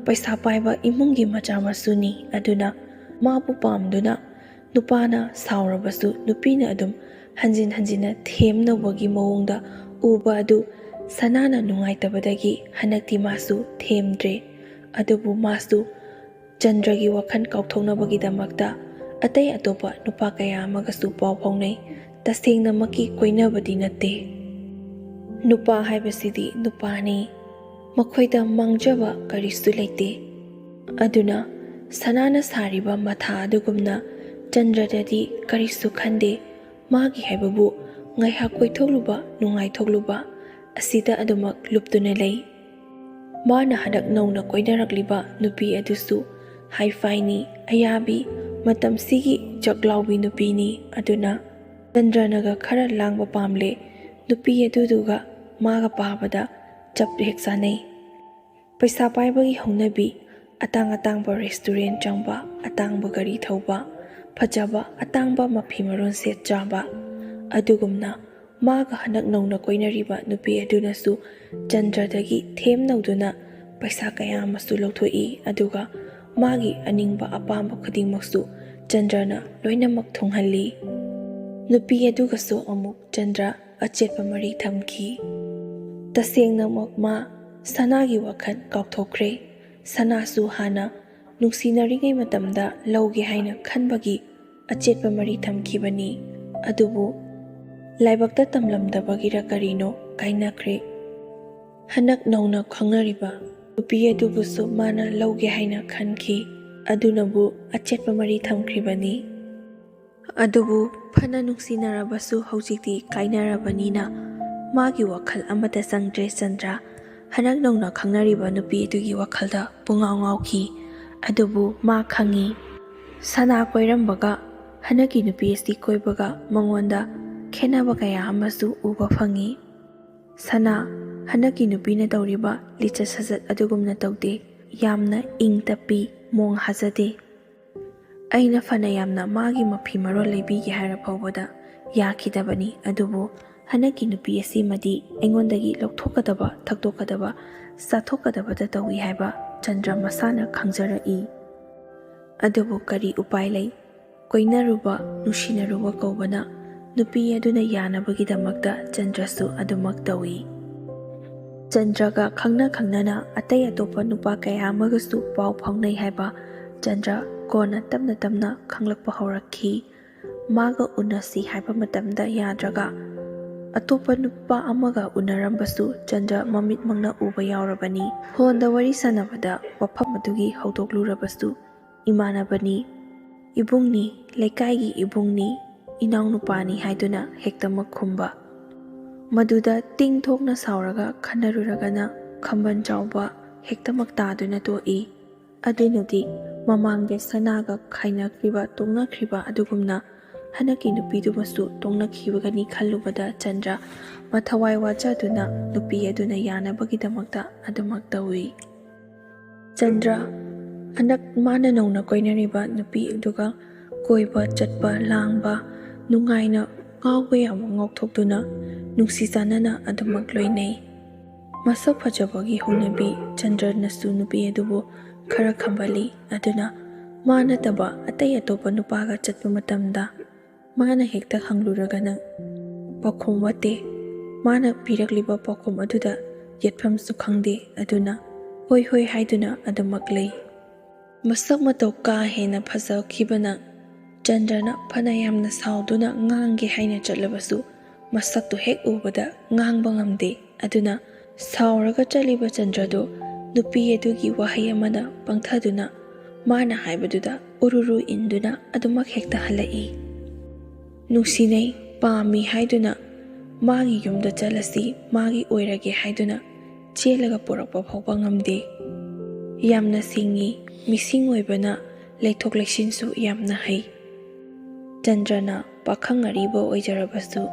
ꯄꯩꯁꯥ ꯄꯥꯏꯕ ꯏꯃꯨꯡꯒꯤ ꯃꯆꯥ ꯃꯁꯨꯅꯤ꯫ ꯑꯗꯨꯅ ꯃꯥꯕꯨ ꯄꯥꯝꯗꯨꯅ ꯅꯨꯄꯥꯅ ꯁꯥꯎꯔꯕꯁꯨ ꯅꯨꯄꯤꯅ ꯑꯗꯨꯝ ꯍꯟꯖꯤꯟ ꯍꯟꯖꯤꯟꯅ ꯊꯦꯝꯅꯧꯕꯒꯤ ꯃꯑꯣꯡꯗ ꯎꯕ ꯑꯗꯨ ꯁꯅꯥꯅ ꯅꯨꯡꯉꯥꯏꯇꯕꯗꯒꯤ ꯍꯟꯗꯛꯇꯤ ꯃꯥꯁꯨ ꯊꯦꯝꯗ꯭ꯔꯦ꯫ ꯑꯗꯨꯕꯨ ꯃꯥꯁꯨ ꯆꯟꯗ꯭ꯔꯒꯤ ꯋꯥꯈꯜ ꯀꯥꯎꯊꯣꯛꯅꯕꯒꯤꯗꯃꯛꯇ ꯑꯇꯩ ꯑꯇꯣꯞꯄ ꯅꯨꯄꯥ ꯀꯌꯥ ꯑꯃꯒꯁꯨ ꯄꯥꯎ ꯐꯥꯎꯅꯩ꯫ ꯇꯁꯦꯡꯅꯃꯛꯀꯤ ꯀꯣꯏꯅꯕꯗꯤ ꯅꯠꯇꯦ꯫ ꯅꯨꯄꯥ ꯍꯥꯏꯕꯁꯤꯗꯤ ꯅꯨꯄꯥꯅꯤ, ꯃꯈꯣꯏꯗ ꯃꯥꯡꯖꯕ ꯀꯔꯤꯁꯨ ꯂꯩꯇꯦ꯫ ꯑꯗꯨꯅ ꯁꯅꯥꯅ ꯁꯥꯔꯤꯕ ꯃꯊꯥ ꯑꯗꯨꯒꯨꯝꯅ ꯆꯟꯗ꯭ꯔꯗꯗꯤ ꯀꯔꯤꯁꯨ ꯈꯟꯗꯦ꯫ ꯃꯥꯒꯤ ꯍꯥꯏꯕꯕꯨ ꯉꯥꯏꯍꯥꯛ ꯀꯣꯏꯊꯣꯛꯂꯨꯕ, ꯅꯨꯡꯉꯥꯏꯊꯣꯛꯂꯨꯕ ꯑꯁꯤꯗ ꯑꯗꯨꯃꯛ ꯂꯨꯞꯇꯨꯅ ꯂꯩ꯫ ꯃꯥꯅ ꯍꯟꯗꯛ ꯅꯧꯅ ꯀꯣꯏꯅꯔꯛꯂꯤꯕ ꯅꯨꯄꯤ ꯑꯗꯨꯁꯨ ꯍꯥꯏꯐꯥꯏꯅꯤ, ꯑꯌꯥꯕꯤ, ꯃꯇꯝꯁꯤꯒꯤ ꯖꯛ ꯂꯥꯎꯕꯤ ꯅꯨꯄꯤꯅꯤ꯫ ꯑꯗꯨꯅ ꯆꯟꯗ꯭ꯔꯅꯒ ꯈꯔ ꯂꯥꯡꯕ ꯄꯥꯝꯂꯦ꯫ ꯅꯨꯄꯤ ꯑꯗꯨꯗꯨꯒ ꯃꯥꯒ ꯄꯥꯕꯗ ꯆꯞ ꯍꯦꯛ ꯆꯥꯅꯩ꯫ ꯄꯩꯁꯥ ꯄꯥꯏꯕꯒꯤ ꯍꯧꯅꯕꯤ, ꯑꯇꯥꯡ ꯑꯇꯥꯡꯕ ꯔꯦꯁꯇꯨꯔꯦꯟ ꯆꯪꯕ, ꯑꯇꯥꯡꯕ ꯒꯥꯔꯤ ꯊꯧꯕ, ꯐꯖꯕ ꯑꯇꯥꯡꯕ ꯃꯐꯤ ꯃꯔꯣꯟ ꯁꯦꯠ ꯆꯥꯕ, ꯑꯗꯨꯒꯨꯝꯅ ꯃꯥꯒ ꯍꯟꯗꯛ ꯅꯧꯅ ꯀꯣꯏꯅꯔꯤꯕ ꯅꯨꯄꯤ ꯑꯗꯨꯅꯁꯨ ꯆꯟꯗ꯭ꯔꯗꯒꯤ ꯊꯦꯝꯅꯧꯗꯨꯅ ꯄꯩꯁꯥ ꯀꯌꯥ ꯑꯃꯁꯨ ꯂꯧꯊꯣꯛꯏ, ꯑꯗꯨꯒ ꯃꯥꯒꯤ ꯑꯅꯤꯡꯕ ꯑꯄꯥꯝꯕ ꯈꯨꯗꯤꯡꯃꯛꯁꯨ ꯆꯟꯗ꯭ꯔꯅ ꯂꯣꯏꯅꯃꯛ ꯊꯨꯡꯍꯜꯂꯤ꯫ ꯅꯨꯄꯤ ꯑꯗꯨꯒꯁꯨ ꯑꯃꯨꯛ ꯆꯟꯗ꯭ꯔ ꯑꯆꯦꯠꯄ ꯃꯔꯤ ꯊꯝꯈꯤ꯫ ꯇꯁꯦꯡꯅꯃꯛ ꯃꯥ ꯁꯅꯥꯒꯤ ꯋꯥꯈꯜ ꯀꯥꯎꯊꯣꯛꯈ꯭ꯔꯦ꯫ ꯁꯅꯥꯁꯨ ꯍꯥꯟꯅ ꯅꯨꯡꯁꯤꯅꯔꯤꯉꯩ ꯃꯇꯝꯗ ꯂꯧꯒꯦ ꯍꯥꯏꯅ ꯈꯟꯕꯒꯤ ꯑꯆꯦꯠꯄ ꯃꯔꯤ ꯊꯝꯈꯤꯕꯅꯤ꯫ ꯑꯗꯨꯕꯨ ꯂꯥꯏꯕꯛꯇ ꯇꯝꯂꯝꯗꯕꯒꯤꯔ ꯀꯔꯤꯅꯣ ꯀꯥꯏꯅꯈ꯭ꯔꯦ꯫ ꯍꯟꯗꯛ ꯅꯧꯅ ꯈꯪꯅꯔꯤꯕ ꯅꯨꯄꯤ ꯑꯗꯨꯕꯨꯁꯨ ꯃꯥꯅ ꯂꯧꯒꯦ ꯍꯥꯏꯅ ꯈꯟꯈꯤ, ꯑꯗꯨꯅꯕꯨ ꯑꯆꯦꯠꯄ ꯃꯔꯤ ꯊꯝꯈ꯭ꯔꯤꯕꯅꯤ꯫ ꯑꯗꯨꯕꯨ ꯐꯅ ꯅꯨꯡꯁꯤꯅꯔꯕꯁꯨ ꯍꯧꯖꯤꯛꯇꯤ ꯀꯥꯏꯅꯔꯕꯅꯤꯅ ꯃꯥꯒꯤ ꯋꯥꯈꯜ ꯑꯃꯠꯇ ꯆꯪꯗ꯭ꯔꯦ ꯆꯟꯗ꯭ꯔ꯫ ꯍꯟꯗꯛ ꯅꯧꯅ ꯈꯪꯅꯔꯤꯕ ꯅꯨꯄꯤ ꯑꯗꯨꯒꯤ ꯋꯥꯈꯜꯗ ꯄꯨꯡꯉꯥꯎ ꯉꯥꯎꯈꯤ꯫ ꯑꯗꯨꯕꯨ ꯃꯥ ꯈꯪꯉꯤ, ꯁꯅꯥ ꯀꯣꯏꯔꯝꯕꯒ ꯍꯟꯗꯛꯀꯤ ꯅꯨꯄꯤ ꯑꯁꯤ ꯀꯣꯏꯕꯒ ꯃꯉꯣꯟꯗ ꯈꯦꯠꯅꯕ ꯀꯌꯥ ꯑꯃꯁꯨ ꯎꯕ ꯐꯪꯉꯤ꯫ ꯁꯅꯥ, ꯍꯟꯗꯛꯀꯤ ꯅꯨꯄꯤꯅ ꯇꯧꯔꯤꯕ ꯂꯤꯆꯠ ꯁꯥꯖꯠ ꯑꯗꯨꯒꯨꯝꯅ ꯇꯧꯗꯦ, ꯌꯥꯝꯅ ꯏꯪ ꯇꯞꯄꯤ, ꯃꯣꯡ ꯍꯥꯖꯗꯦ꯫ ꯑꯩꯅ ꯐꯅ ꯌꯥꯝꯅ ꯃꯥꯒꯤ ꯃꯐꯤ ꯃꯔꯣꯜ ꯂꯩꯕꯤꯒꯦ ꯍꯥꯏꯔ ꯐꯥꯎꯕꯗ ꯌꯥꯈꯤꯗꯕꯅꯤ, ꯑꯗꯨꯕꯨ ꯍꯟꯗꯛꯀꯤ ꯅꯨꯄꯤ ꯑꯁꯤꯃꯗꯤ ꯑꯩꯉꯣꯟꯗꯒꯤ ꯂꯧꯊꯣꯛꯀꯗꯕ, ꯊꯛꯇꯣꯛꯀꯗꯕ, ꯆꯥꯊꯣꯛꯀꯗꯕꯗ ꯇꯧꯏ ꯍꯥꯏꯕ ꯆꯟꯗ꯭ꯔ ꯃꯁꯥꯅ ꯈꯪꯖꯔꯛꯏ꯫ ꯑꯗꯨꯕꯨ ꯀꯔꯤ ꯎꯄꯥꯏ ꯂꯩ? ꯀꯣꯏꯅꯔꯨꯕ, ꯅꯨꯡꯁꯤꯅꯔꯨꯕ ꯀꯧꯕꯅ ꯅꯨꯄꯤ ꯑꯗꯨꯅ ꯌꯥꯅꯕꯒꯤꯗꯃꯛꯇ ꯆꯟꯗ꯭ꯔꯁꯨ ꯑꯗꯨꯃꯛ ꯇꯧꯏ꯫ ꯆꯟꯗ꯭ꯔꯒ ꯈꯪꯅ ꯈꯪꯅꯅ ꯑꯇꯩ ꯑꯇꯣꯞꯄ ꯅꯨꯄꯥ ꯀꯌꯥ ꯑꯃꯒꯁꯨ ꯄꯥꯎ ꯐꯥꯎꯅꯩ ꯍꯥꯏꯕ ꯆꯟꯗ꯭ꯔ ꯀꯣꯟꯅ ꯇꯞꯅ ꯇꯞꯅ ꯈꯪꯂꯛꯄ ꯍꯧꯔꯛꯈꯤ꯫ ꯃꯥꯒ ꯎꯅꯁꯤ ꯍꯥꯏꯕ ꯃꯇꯝꯗ ꯌꯥꯗ꯭ꯔꯒ ꯑꯇꯣꯞꯄ ꯅꯨꯄꯥ ꯑꯃꯒ ꯎꯅꯔꯝꯕꯁꯨ ꯆꯟꯗ꯭ꯔ ꯃꯃꯤꯠꯃꯛꯅ ꯎꯕ ꯌꯥꯎꯔꯕꯅꯤ꯫ ꯐꯣꯟꯗ ꯋꯥꯔꯤ ꯁꯥꯟꯅꯕꯗ ꯋꯥꯐꯝ ꯑꯗꯨꯒꯤ ꯍꯧꯗꯣꯛꯂꯨꯔꯕꯁꯨ ꯏꯃꯥꯟꯅꯕꯅꯤ, ꯏꯕꯨꯡꯅꯤ, ꯂꯩꯀꯥꯏꯒꯤ ꯏꯕꯨꯡꯅꯤ, ꯏꯅꯥꯎꯅꯨꯄꯥꯅꯤ ꯍꯥꯏꯗꯨꯅ ꯍꯦꯛꯇꯃꯛ ꯈꯨꯝꯕ꯫ ꯃꯗꯨꯗ ꯇꯤꯡ ꯊꯣꯛꯅ ꯁꯥꯎꯔꯒ ꯈꯟꯅꯔꯨꯔꯒꯅ ꯈꯝꯕꯟ ꯆꯥꯎꯕ ꯍꯦꯛꯇꯃꯛ ꯇꯥꯗꯨꯅ ꯇꯣꯛꯏ꯫ ꯑꯗꯨꯅꯗꯤ ꯃꯃꯥꯡꯗ ꯁꯅꯥꯒ ꯈꯥꯏꯅꯈ꯭ꯔꯤꯕ, ꯇꯣꯛꯅꯈ꯭ꯔꯤꯕ ꯑꯗꯨꯒꯨꯝꯅ ꯍꯟꯗꯛꯀꯤ ꯅꯨꯄꯤꯗꯨꯃꯁꯨ ꯇꯣꯛꯅꯈꯤꯕꯒꯅꯤ ꯈꯜꯂꯨꯕꯗ ꯆꯟꯗ꯭ꯔ ꯃꯊꯋꯥꯏ ꯋꯥꯖꯗꯨꯅ ꯅꯨꯄꯤ ꯑꯗꯨꯅ ꯌꯥꯅꯕꯒꯤꯗꯃꯛꯇ ꯑꯗꯨꯃꯛ ꯇꯧꯏ꯫ ꯆꯟꯗ꯭ꯔ ꯍꯟꯗꯛ ꯃꯥꯅ ꯅꯧꯅ ꯀꯣꯏꯅꯔꯤꯕ ꯅꯨꯄꯤ ꯑꯗꯨꯒ ꯀꯣꯏꯕ ꯆꯠꯄ, ꯂꯥꯡꯕ, ꯅꯨꯡꯉꯥꯏꯅ ꯉꯥꯎꯕ ꯌꯥꯕ ꯉꯥꯎꯊꯣꯛꯇꯨꯅ ꯅꯨꯡꯁꯤ ꯆꯥꯟꯅꯅ ꯑꯗꯨꯃꯛ ꯂꯣꯏꯅꯩ꯫ ꯃꯁꯛ ꯐꯖꯕꯒꯤ ꯍꯧꯅꯕꯤ ꯆꯟꯗ꯭ꯔꯅꯁꯨ ꯅꯨꯄꯤ ꯑꯗꯨꯕꯨ ꯈꯔ ꯈꯝꯕꯜꯂꯤ꯫ ꯑꯗꯨꯅ ꯃꯥ ꯅꯠꯇꯕ ꯑꯇꯩ ꯑꯇꯣꯞꯄ ꯅꯨꯄꯥꯒ ꯆꯠꯄ ꯃꯇꯝꯗ ꯃꯥꯅ ꯍꯦꯛꯇ ꯍꯪꯂꯨꯔꯒꯅ ꯄꯥꯎꯈꯨꯝ ꯋꯥꯠꯇꯦ꯫ ꯃꯥꯅ ꯄꯤꯔꯛꯂꯤꯕ ꯄꯥꯎꯈꯨꯝ ꯑꯗꯨꯗ ꯌꯦꯠꯐꯝꯁꯨ ꯈꯪꯗꯦ꯫ ꯑꯗꯨꯅ ꯍꯣꯏ ꯍꯣꯏ ꯍꯥꯏꯗꯨꯅ ꯑꯗꯨꯃꯛ ꯂꯩ꯫ ꯃꯁꯛ ꯃꯇꯧ ꯀꯥ ꯍꯦꯟꯅ ꯐꯖꯈꯤꯕꯅ ꯆꯟꯗ꯭ꯔꯅ ꯐꯅ ꯌꯥꯝꯅ ꯁꯥꯎꯗꯨꯅ ꯉꯥꯡꯒꯦ ꯍꯥꯏꯅ ꯆꯠꯂꯕꯁꯨ ꯃꯁꯛꯇꯨ ꯍꯦꯛ ꯎꯕꯗ ꯉꯥꯡꯕ ꯉꯝꯗꯦ꯫ ꯑꯗꯨꯅ ꯁꯥꯎꯔꯒ ꯆꯠꯂꯤꯕ ꯆꯟꯗ꯭ꯔꯗꯨ ꯅꯨꯄꯤ ꯑꯗꯨꯒꯤ ꯋꯥꯍꯩ ꯑꯃꯅ ꯄꯪꯊꯗꯨꯅ ꯃꯥꯅ ꯍꯥꯏꯕꯗꯨꯗ ꯎꯔꯨꯔꯨ ꯏꯟꯗꯨꯅ ꯑꯗꯨꯃꯛ ꯍꯦꯛꯇ ꯍꯜꯂꯛꯏ꯫ ꯅꯨꯡꯁꯤꯅꯩ, ꯄꯥꯝꯃꯤ ꯍꯥꯏꯗꯨꯅ ꯃꯥꯒꯤ ꯌꯨꯝꯗ ꯆꯠꯂꯁꯤ, ꯃꯥꯒꯤ ꯑꯣꯏꯔꯒꯦ ꯍꯥꯏꯗꯨꯅ ꯆꯦꯜꯂꯒ ꯄꯨꯔꯛꯄ ꯐꯥꯎꯕ ꯉꯝꯗꯦ꯫ ꯌꯥꯝꯅ ꯁꯤꯡꯉꯤ, ꯃꯤꯁꯤꯡ ꯑꯣꯏꯕꯅ ꯂꯩꯊꯣꯛ ꯂꯩꯁꯤꯟꯁꯨ ꯌꯥꯝꯅ ꯍꯩ꯫ ꯆꯟꯗ꯭ꯔꯅ ꯄꯥꯈꯪ ꯑꯔꯤꯕ ꯑꯣꯏꯖꯔꯕꯁꯨ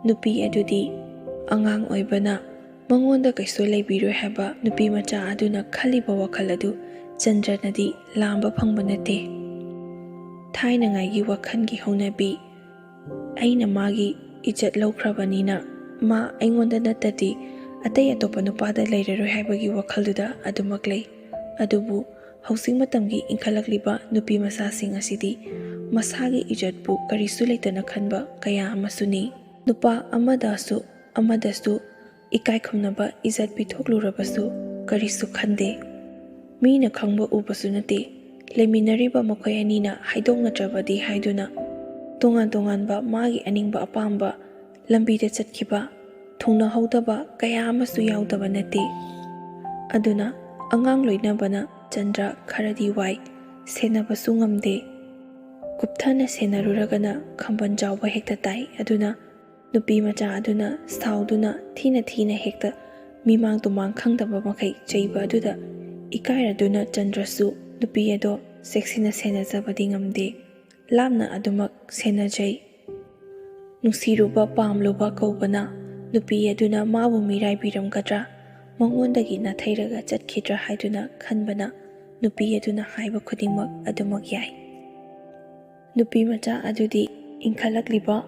ꯅꯨꯄꯤ ꯑꯗꯨꯗꯤ ꯑꯉꯥꯡ ꯑꯣꯏꯕꯅ ꯃꯉꯣꯟꯗ ꯀꯩꯁꯨ ꯂꯩꯕꯤꯔꯣꯏ ꯍꯥꯏꯕ ꯅꯨꯄꯤ ꯃꯆꯥ ꯑꯗꯨꯅ ꯈꯜꯂꯤꯕ ꯋꯥꯈꯜ ꯑꯗꯨ ꯆꯟꯗ꯭ꯔꯅꯗꯤ ꯂꯥꯝꯕ ꯐꯪꯕ ꯅꯠꯇꯦ꯫ ꯊꯥꯏꯅꯉꯥꯏꯒꯤ ꯋꯥꯈꯜꯒꯤ ꯍꯧꯅꯕꯤ, "ꯑꯩꯅ ꯃꯥꯒꯤ ꯏꯖꯠ ꯂꯧꯈ꯭ꯔꯕꯅꯤꯅ ꯃꯥ ꯑꯩꯉꯣꯟꯗ ꯅꯠꯇꯗꯤ ꯑꯇꯩ ꯑꯇꯣꯞꯄ ꯅꯨꯄꯥꯗ ꯂꯩꯔꯔꯣꯏ" ꯍꯥꯏꯕꯒꯤ ꯋꯥꯈꯜꯗꯨꯗ ꯑꯗꯨꯃꯛ ꯂꯩ꯫ ꯑꯗꯨꯕꯨ ꯍꯧꯖꯤꯛ ꯃꯇꯝꯒꯤ ꯏꯟꯈꯠꯂꯛꯂꯤꯕ ꯅꯨꯄꯤ ꯃꯆꯥꯁꯤꯡ ꯑꯁꯤꯗꯤ ꯃꯁꯥꯒꯤ ꯏꯖꯠꯄꯨ ꯀꯔꯤꯁꯨ ꯂꯩꯇꯅ ꯈꯟꯕ ꯀꯌꯥ ꯑꯃꯁꯨꯅꯤ꯫ ꯅꯨꯄꯥ ꯑꯃꯗꯁꯨ ꯑꯃꯗꯁꯨ ꯏꯀꯥꯏ ꯈꯨꯝꯅꯕ ꯏꯖꯠ ꯄꯤꯊꯣꯛꯂꯨꯔꯕꯁꯨ ꯀꯔꯤꯁꯨ ꯈꯟꯗꯦ꯫ ꯃꯤꯅ ꯈꯪꯕ ꯎꯕꯁꯨ ꯅꯠꯇꯦ꯫ ꯂꯩꯃꯤꯟꯅꯔꯤꯕ ꯃꯈꯣꯏ ꯑꯅꯤꯅ ꯍꯥꯏꯗꯣꯛꯅꯗ꯭ꯔꯕꯗꯤ ꯍꯥꯏꯗꯨꯅ ꯇꯣꯉꯥꯟ ꯇꯣꯉꯥꯟꯕ ꯃꯥꯒꯤ ꯑꯅꯤꯡꯕ ꯑꯄꯥꯝꯕ ꯂꯝꯕꯤꯗ ꯆꯠꯈꯤꯕ, ꯊꯨꯡꯅꯍꯧꯗꯕ ꯀꯌꯥ ꯑꯃꯁꯨ ꯌꯥꯎꯗꯕ ꯅꯠꯇꯦ꯫ ꯑꯗꯨꯅ ꯑꯉꯥꯡ ꯂꯣꯏꯅꯕꯅ ꯆꯟꯗ꯭ꯔ ꯈꯔꯗꯤ ꯋꯥꯏ, ꯁꯦꯟꯅꯕꯁꯨ ꯉꯝꯗꯦ꯫ ꯀꯨꯞꯊꯅ ꯁꯦꯟꯅꯔꯨꯔꯒꯅ ꯈꯝꯕꯟ ꯆꯥꯎꯕ ꯍꯦꯛꯇ ꯇꯥꯏ꯫ ꯑꯗꯨꯅ ꯅꯨꯄꯤ ꯃꯆꯥ ꯑꯗꯨꯅ ꯁꯥꯎꯗꯨꯅ ꯊꯤꯅ ꯊꯤꯅ ꯍꯦꯛꯇ ꯃꯤꯃꯥꯡ ꯇꯨꯃꯥꯡ ꯈꯪꯗꯕ ꯃꯈꯩ ꯆꯩꯕ ꯑꯗꯨꯗ ꯏꯀꯥꯏꯔꯗꯨꯅ ꯆꯟꯗ꯭ꯔꯁꯨ ꯅꯨꯄꯤ ꯑꯗꯣ ꯆꯦꯛꯁꯤꯟꯅ ꯁꯦꯟꯅꯖꯕꯗꯤ ꯉꯝꯗꯦ꯫ ꯂꯥꯞꯅ ꯑꯗꯨꯃꯛ ꯁꯦꯟꯅꯖꯩ꯫ ꯅꯨꯡꯁꯤꯔꯨꯕ ꯄꯥꯝꯂꯨꯕ ꯀꯧꯕꯅ ꯅꯨꯄꯤ ꯑꯗꯨꯅ ꯃꯥꯕꯨ ꯃꯤꯔꯥꯏꯕꯤꯔꯝꯒꯗ꯭ꯔꯥ, ꯃꯉꯣꯟꯗꯒꯤ ꯅꯥꯊꯩꯔꯒ ꯆꯠꯈꯤꯗ꯭ꯔꯥ ꯍꯥꯏꯗꯨꯅ ꯈꯟꯕꯅ ꯅꯨꯄꯤ ꯑꯗꯨꯅ ꯍꯥꯏꯕ ꯈꯨꯗꯤꯡꯃꯛ ꯑꯗꯨꯃꯛ ꯌꯥꯏ꯫ ꯅꯨꯄꯤ ꯃꯆꯥ ꯑꯗꯨꯗꯤ ꯏꯟꯈꯠꯂꯛꯂꯤꯕ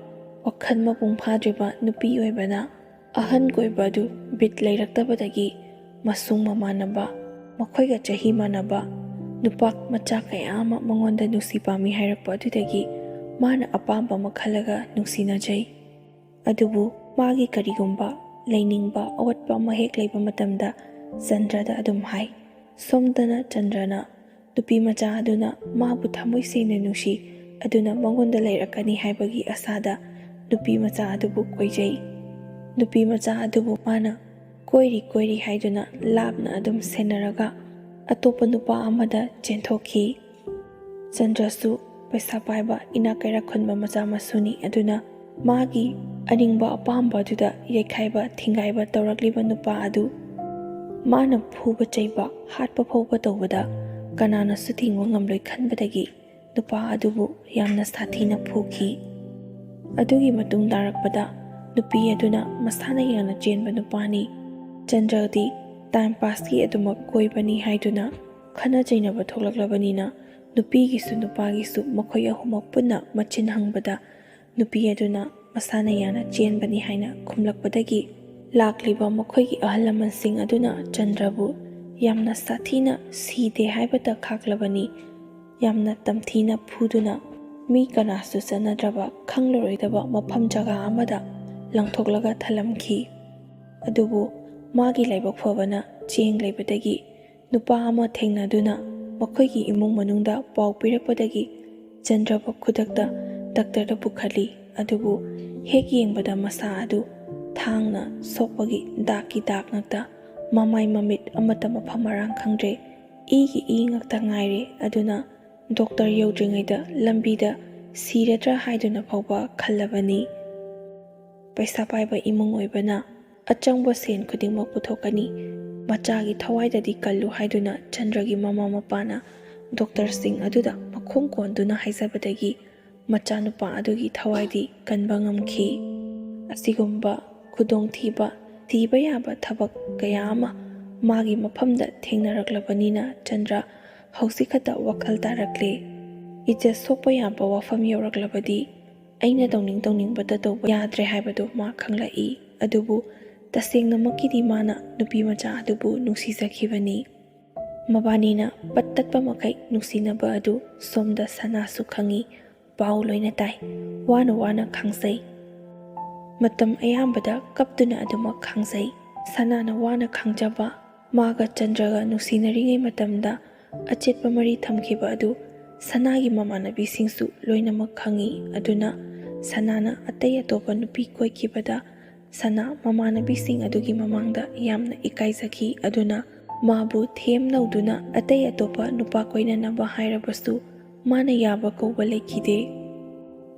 ꯋꯥꯈꯜ ꯃꯄꯨꯡ ꯐꯥꯗ꯭ꯔꯤꯕ ꯅꯨꯄꯤ ꯑꯣꯏꯕꯅ ꯑꯍꯟ ꯀꯣꯏꯕ ꯑꯗꯨ ꯕꯤꯠ ꯂꯩꯔꯛꯇꯕꯗꯒꯤ ꯃꯁꯨꯡ ꯃꯃꯥꯟꯅꯕ, ꯃꯈꯣꯏꯒ ꯆꯍꯤ ꯃꯥꯟꯅꯕ ꯅꯨꯄꯥ ꯃꯆꯥ ꯀꯌꯥ ꯑꯃ ꯃꯉꯣꯟꯗ ꯅꯨꯡꯁꯤ ꯄꯥꯝꯃꯤ ꯍꯥꯏꯔꯛꯄ ꯑꯗꯨꯗꯒꯤ ꯃꯥꯅ ꯑꯄꯥꯝꯕ ꯑꯃ ꯈꯜꯂꯒ ꯅꯨꯡꯁꯤꯅꯖꯩ꯫ ꯑꯗꯨꯕꯨ ꯃꯥꯒꯤ ꯀꯔꯤꯒꯨꯝꯕ ꯂꯩꯅꯤꯡꯕ ꯑꯋꯥꯠꯄ ꯑꯃ ꯍꯦꯛ ꯂꯩꯕ ꯃꯇꯝꯗ ꯆꯟꯗ꯭ꯔꯗ ꯑꯗꯨꯝ ꯍꯥꯏ꯫ ꯁꯣꯝꯗꯅ ꯆꯟꯗ꯭ꯔꯅ ꯅꯨꯄꯤ ꯃꯆꯥ ꯑꯗꯨꯅ ꯃꯥꯕꯨ ꯊꯃꯣꯏ ꯁꯦꯡꯅ ꯅꯨꯡꯁꯤ, ꯑꯗꯨꯅ ꯃꯉꯣꯟꯗ ꯂꯩꯔꯛꯀꯅꯤ ꯍꯥꯏꯕꯒꯤ ꯑꯁꯥꯗ ꯅꯨꯄꯤ ꯃꯆꯥ ꯑꯗꯨꯕꯨ ꯀꯣꯏꯖꯩ꯫ ꯅꯨꯄꯤ ꯃꯆꯥ ꯑꯗꯨꯕꯨ ꯃꯥꯅ ꯀꯣꯏꯔꯤ ꯀꯣꯏꯔꯤ ꯍꯥꯏꯗꯨꯅ ꯂꯥꯞꯅ ꯑꯗꯨꯝ ꯁꯦꯟꯅꯔꯒ ꯑꯇꯣꯞꯄ ꯅꯨꯄꯥ ꯑꯃꯗ ꯆꯦꯟꯊꯣꯛꯈꯤ꯫ ꯆꯟꯗ꯭ꯔꯁꯨ ꯄꯩꯁꯥ ꯄꯥꯏꯕ ꯏꯅꯥꯛ ꯀꯩꯔꯥꯛ ꯈꯨꯟꯕ ꯃꯆꯥ ꯃꯁꯨꯅꯤ, ꯑꯗꯨꯅ ꯃꯥꯒꯤ ꯑꯅꯤꯡꯕ ꯑꯄꯥꯝꯕ ꯑꯗꯨꯗ ꯌꯩꯈꯥꯏꯕ ꯊꯤꯡꯒꯥꯏꯕ ꯇꯧꯔꯛꯂꯤꯕ ꯅꯨꯄꯥ ꯑꯗꯨ ꯃꯥꯅ ꯐꯨꯕ ꯆꯩꯕ ꯍꯥꯠꯄ ꯐꯥꯎꯕ ꯇꯧꯕꯗ ꯀꯅꯥꯅꯁꯨ ꯊꯤꯡꯕ ꯉꯝꯂꯣꯏ ꯈꯟꯕꯗꯒꯤ ꯅꯨꯄꯥ ꯑꯗꯨꯕꯨ ꯌꯥꯝꯅ ꯁꯥꯊꯤꯅ ꯐꯨꯈꯤ꯫ ꯑꯗꯨꯒꯤ ꯃꯇꯨꯡ ꯇꯥꯔꯛꯄꯗ ꯅꯨꯄꯤ ꯑꯗꯨꯅ ꯃꯁꯥꯅ ꯌꯥꯅ ꯆꯦꯟꯕ ꯅꯨꯄꯥꯅꯤ꯫ ꯆꯟꯗ꯭ꯔꯗꯤ ꯇꯥꯏꯝ ꯄꯥꯁꯀꯤ ꯑꯗꯨꯃꯛ ꯀꯣꯏꯕꯅꯤ ꯍꯥꯏꯗꯨꯅ ꯈꯠꯅ ꯆꯩꯅꯕ ꯊꯣꯛꯂꯛꯂꯕꯅꯤꯅ ꯅꯨꯄꯤꯒꯤꯁꯨ ꯅꯨꯄꯥꯒꯤꯁꯨ ꯃꯈꯣꯏ ꯑꯍꯨꯝꯃꯛ ꯄꯨꯟꯅ ꯃꯆꯤꯟ ꯍꯪꯕꯗ ꯅꯨꯄꯤ ꯑꯗꯨꯅ ꯃꯁꯥꯅ ꯌꯥꯅ ꯆꯦꯟꯕꯅꯤ ꯍꯥꯏꯅ ꯈꯨꯝꯂꯛꯄꯗꯒꯤ ꯂꯥꯛꯂꯤꯕ ꯃꯈꯣꯏꯒꯤ ꯑꯍꯜ ꯂꯃꯟꯁꯤꯡ ꯑꯗꯨꯅ ꯆꯟꯗ꯭ꯔꯕꯨ ꯌꯥꯝꯅ ꯁꯥꯊꯤꯅ ꯁꯤꯗꯦ ꯍꯥꯏꯕꯇ ꯈꯥꯛꯂꯕꯅꯤ, ꯌꯥꯝꯅ ꯇꯝꯊꯤꯅ ꯐꯨꯗꯨꯅ ꯃꯤ ꯀꯅꯥꯁꯨ ꯆꯠꯅꯗ꯭ꯔꯕ ꯈꯪꯂꯔꯣꯏꯗꯕ ꯃꯐꯝ ꯖꯒꯥ ꯑꯃꯗ ꯂꯪꯊꯣꯛꯂꯒ ꯊꯜꯂꯝꯈꯤ꯫ ꯑꯗꯨꯕꯨ ꯃꯥꯒꯤ ꯂꯥꯏꯕꯛ ꯐꯕꯅ ꯆꯦꯡ ꯂꯩꯕꯗꯒꯤ ꯅꯨꯄꯥ ꯑꯃ ꯊꯦꯡꯅꯗꯨꯅ ꯃꯈꯣꯏꯒꯤ ꯏꯃꯨꯡ ꯃꯅꯨꯡꯗ ꯄꯥꯎ ꯄꯤꯔꯛꯄꯗꯒꯤ ꯆꯟꯗ꯭ꯔꯕ ꯈꯨꯗꯛꯇ ꯗꯥꯛꯇꯔꯗ ꯄꯨꯈꯠꯂꯤ꯫ ꯑꯗꯨꯕꯨ ꯍꯦꯛ ꯌꯦꯡꯕꯗ ꯃꯁꯥ ꯑꯗꯨ ꯊꯥꯡꯅ ꯁꯣꯛꯄꯒꯤ ꯗꯥꯛꯀꯤ ꯗꯥꯛ ꯉꯥꯛꯇ, ꯃꯃꯥꯏ ꯃꯃꯤꯠ ꯑꯃꯠꯇ ꯃꯐꯝ ꯃꯔꯥꯡ ꯈꯪꯗ꯭ꯔꯦ, ꯏꯒꯤ ꯏ ꯉꯥꯛꯇ ꯉꯥꯏꯔꯦ꯫ ꯑꯗꯨꯅ ꯗꯣꯛꯇꯔ ꯌꯧꯗ꯭ꯔꯤꯉꯩꯗ ꯂꯝꯕꯤꯗ ꯁꯤꯔꯗ꯭ꯔꯥ ꯍꯥꯏꯗꯨꯅ ꯐꯥꯎꯕ ꯈꯜꯂꯕꯅꯤ꯫ ꯄꯩꯁꯥ ꯄꯥꯏꯕ ꯏꯃꯨꯡ ꯑꯣꯏꯕꯅ ꯑꯆꯪꯕ ꯁꯦꯟ ꯈꯨꯗꯤꯡꯃꯛ ꯄꯨꯊꯣꯛꯀꯅꯤ꯫ ꯃꯆꯥꯒꯤ ꯊꯋꯥꯏꯗꯗꯤ ꯀꯜꯂꯨ ꯍꯥꯏꯗꯨꯅ ꯆꯟꯗ꯭ꯔꯒꯤ ꯃꯃꯥ ꯃꯄꯥꯅ ꯗꯣꯛꯇꯔꯁꯤꯡ ꯑꯗꯨꯗ ꯃꯈꯣꯡ ꯀꯣꯟꯗꯨꯅ ꯍꯥꯏꯖꯕꯗꯒꯤ ꯃꯆꯥꯅꯨꯄꯥ ꯑꯗꯨꯒꯤ ꯊꯋꯥꯏꯗꯤ ꯀꯟꯕ ꯉꯝꯈꯤ꯫ ꯑꯁꯤꯒꯨꯝꯕ ꯈꯨꯗꯣꯡꯊꯤꯕ, ꯊꯤꯕ ꯌꯥꯕ ꯊꯕꯛ ꯀꯌꯥ ꯑꯃ ꯃꯥꯒꯤ ꯃꯐꯝꯗ ꯊꯦꯡꯅꯔꯛꯂꯕꯅꯤꯅ ꯆꯟꯗ꯭ꯔ ꯍꯧꯖꯤꯛ ꯈꯛꯇ ꯋꯥꯈꯜ ꯇꯥꯔꯛꯂꯦ꯫ ꯏꯖꯠ ꯁꯣꯛꯄ ꯌꯥꯕ ꯋꯥꯐꯝ ꯌꯧꯔꯛꯂꯕꯗꯤ ꯑꯩꯅ ꯇꯧꯅꯤꯡ ꯇꯧꯅꯤꯡꯕꯇ ꯇꯧꯕ ꯌꯥꯗ꯭ꯔꯦ ꯍꯥꯏꯕꯗꯨ ꯃꯥ ꯈꯪꯂꯛꯏ꯫ ꯑꯗꯨꯕꯨ ꯇꯁꯦꯡꯅꯃꯛꯀꯤꯗꯤ ꯃꯥꯅ ꯅꯨꯄꯤ ꯃꯆꯥ ꯑꯗꯨꯕꯨ ꯅꯨꯡꯁꯤꯖꯈꯤꯕꯅꯤ꯫ ꯃꯕꯥꯅꯤꯅ ꯄꯠ ꯇꯠꯄ ꯃꯈꯩ ꯅꯨꯡꯁꯤꯅꯕ ꯑꯗꯨ ꯁꯣꯝꯗ ꯁꯅꯥꯁꯨ ꯈꯪꯏ, ꯄꯥꯎ ꯂꯣꯏꯅ ꯇꯥꯏ꯫ ꯋꯥꯅ ꯋꯥꯅ ꯈꯥꯡꯖꯩ꯫ ꯃꯇꯝ ꯑꯌꯥꯝꯕꯗ ꯀꯞꯇꯨꯅ ꯑꯗꯨꯃꯛ ꯈꯥꯡꯖꯩ꯫ ꯁꯅꯥꯅ ꯋꯥꯅ ꯈꯥꯡꯖꯕ, ꯃꯥꯒ ꯆꯟꯗ꯭ꯔꯒ ꯅꯨꯡꯁꯤꯅꯔꯤꯉꯩ ꯃꯇꯝꯗ ꯑꯆꯦꯠꯄ ꯃꯔꯤ ꯊꯝꯈꯤꯕ ꯑꯗꯨ ꯁꯅꯥꯒꯤ ꯃꯃꯥꯟꯅꯕꯤꯁꯤꯡꯁꯨ ꯂꯣꯏꯅꯃꯛ ꯈꯪꯏ꯫ ꯑꯗꯨꯅ ꯁꯅꯥꯅ ꯑꯇꯩ ꯑꯇꯣꯞꯄ ꯅꯨꯄꯤ ꯀꯣꯏꯈꯤꯕꯗ ꯁꯅꯥ ꯃꯃꯥꯟꯅꯕꯤꯁꯤꯡ ꯑꯗꯨꯒꯤ ꯃꯃꯥꯡꯗ ꯌꯥꯝꯅ ꯏꯀꯥꯏꯖꯈꯤ꯫ ꯑꯗꯨꯅ ꯃꯥꯕꯨ ꯊꯦꯝꯅꯧꯗꯨꯅ ꯑꯇꯩ ꯑꯇꯣꯞꯄ ꯅꯨꯄꯥ ꯀꯣꯏꯅꯅꯕ ꯍꯥꯏꯔꯕꯁꯨ ꯃꯥꯅ ꯌꯥꯕ ꯀꯧꯕ ꯂꯩꯈꯤꯗꯦ꯫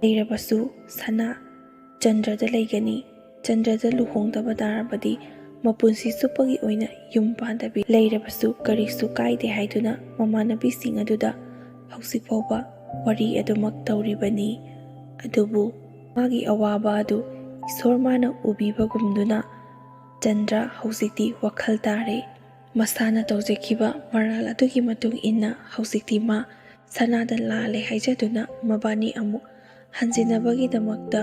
ꯂꯩꯔꯕꯁꯨ ꯁꯅꯥ ꯆꯟꯗ꯭ꯔꯗ ꯂꯩꯒꯅꯤ꯫ ꯆꯟꯗ꯭ꯔꯗ ꯂꯨꯍꯣꯡꯗꯕ ꯇꯥꯔꯕꯗꯤ ꯃꯄꯨꯟꯁꯤ ꯆꯨꯞꯄꯒꯤ ꯑꯣꯏꯅ ꯌꯨꯝ ꯄꯥꯟꯗꯕꯤ ꯂꯩꯔꯕꯁꯨ ꯀꯔꯤꯁꯨ ꯀꯥꯏꯗꯦ ꯍꯥꯏꯗꯨꯅ ꯃꯃꯥꯟꯅꯕꯤꯁꯤꯡ ꯑꯗꯨꯗ ꯍꯧꯖꯤꯛ ꯐꯥꯎꯕ ꯋꯥꯔꯤ ꯑꯗꯨꯃꯛ ꯇꯧꯔꯤꯕꯅꯤ꯫ ꯑꯗꯨꯕꯨ ꯃꯥꯒꯤ ꯑꯋꯥꯕ ꯑꯗꯨ ꯏꯁꯣꯔ ꯃꯥꯅ ꯎꯕꯤꯕꯒꯨꯝꯗꯨꯅ ꯆꯟꯗ꯭ꯔ ꯍꯧꯖꯤꯛꯇꯤ ꯋꯥꯈꯜ ꯇꯥꯔꯦ꯫ ꯃꯁꯥꯅ ꯇꯧꯖꯈꯤꯕ ꯃꯔꯥꯜ ꯑꯗꯨꯒꯤ ꯃꯇꯨꯡ ꯏꯟꯅ ꯍꯧꯖꯤꯛꯇꯤ ꯃꯥ ꯁꯅꯥꯗ ꯂꯥꯜꯂꯦ ꯍꯥꯏꯖꯗꯨꯅ ꯃꯕꯥꯅꯤ ꯑꯃꯨꯛ ꯍꯟꯖꯤꯟꯅꯕꯒꯤꯗꯃꯛꯇ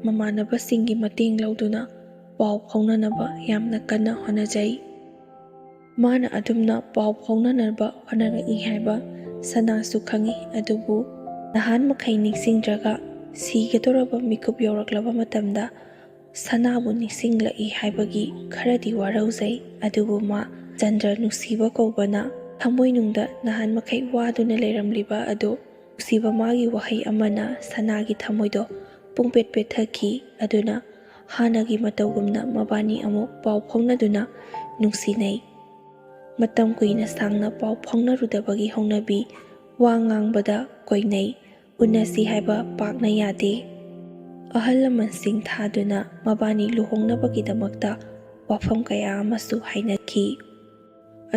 ꯃꯃꯥꯟꯅꯕꯁꯤꯡꯒꯤ ꯃꯇꯦꯡ ꯂꯧꯗꯨꯅ ꯄꯥꯎ ꯐꯥꯎꯅꯅꯕ ꯌꯥꯝꯅ ꯀꯟꯅ ꯍꯣꯠꯅꯖꯩ꯫ ꯃꯥꯅ ꯑꯗꯨꯝꯅ ꯄꯥꯎ ꯐꯥꯎꯅꯅꯕ ꯍꯣꯠꯅꯔꯛꯏ ꯍꯥꯏꯕ ꯁꯅꯥꯁꯨ ꯈꯪꯏ꯫ ꯑꯗꯨꯕꯨ ꯅꯍꯥꯟ ꯃꯈꯩ ꯅꯤꯡꯁꯤꯡꯗ꯭ꯔꯒ ꯁꯤꯒꯗꯧꯔꯕ ꯃꯤꯀꯨꯞ ꯌꯧꯔꯛꯂꯕ ꯃꯇꯝꯗ ꯁꯅꯥꯕꯨ ꯅꯤꯡꯁꯤꯡꯂꯛꯏ ꯍꯥꯏꯕꯒꯤ ꯈꯔꯗꯤ ꯋꯥꯔꯧꯖꯩ꯫ ꯑꯗꯨꯕꯨ ꯃꯥ ꯆꯟꯗ꯭ꯔ ꯅꯨꯡꯁꯤꯕ ꯀꯧꯕꯅ ꯊꯃꯣꯏꯅꯨꯡꯗ ꯅꯍꯥꯟ ꯃꯈꯩ ꯋꯥꯗꯨꯅ ꯂꯩꯔꯝꯂꯤꯕ ꯑꯗꯨ ꯅꯨꯡꯁꯤꯕ ꯃꯥꯒꯤ ꯋꯥꯍꯩ ꯑꯃꯅ ꯁꯅꯥꯒꯤ ꯊꯃꯣꯏꯗꯣ ꯄꯨꯡꯄꯦꯠ ꯄꯦꯠꯊꯈꯤ꯫ ꯑꯗꯨꯅ ꯍꯥꯟꯅꯒꯤ ꯃꯇꯧꯒꯨꯝꯅ ꯃꯕꯥꯅꯤ ꯑꯃꯨꯛ ꯄꯥꯎ ꯐꯥꯎꯅꯗꯨꯅ ꯅꯨꯡꯁꯤꯅꯩ꯫ ꯃꯇꯝ ꯀꯨꯏꯅ ꯁꯥꯡꯅ ꯄꯥꯎ ꯐꯥꯎꯅꯔꯨꯗꯕꯒꯤ ꯍꯧꯅꯕꯤ, ꯋꯥ ꯉꯥꯡꯕꯗ ꯀꯣꯏꯅꯩ, ꯎꯅꯁꯤ ꯍꯥꯏꯕ ꯄꯥꯛꯅ ꯌꯥꯗꯦ꯫ ꯑꯍꯜ ꯂꯃꯟꯁꯤꯡ ꯊꯥꯗꯨꯅ ꯃꯕꯥꯅꯤ ꯂꯨꯍꯣꯡꯅꯕꯒꯤꯗꯃꯛꯇ ꯋꯥꯐꯝ ꯀꯌꯥ ꯑꯃꯁꯨ ꯍꯥꯏꯅꯈꯤ꯫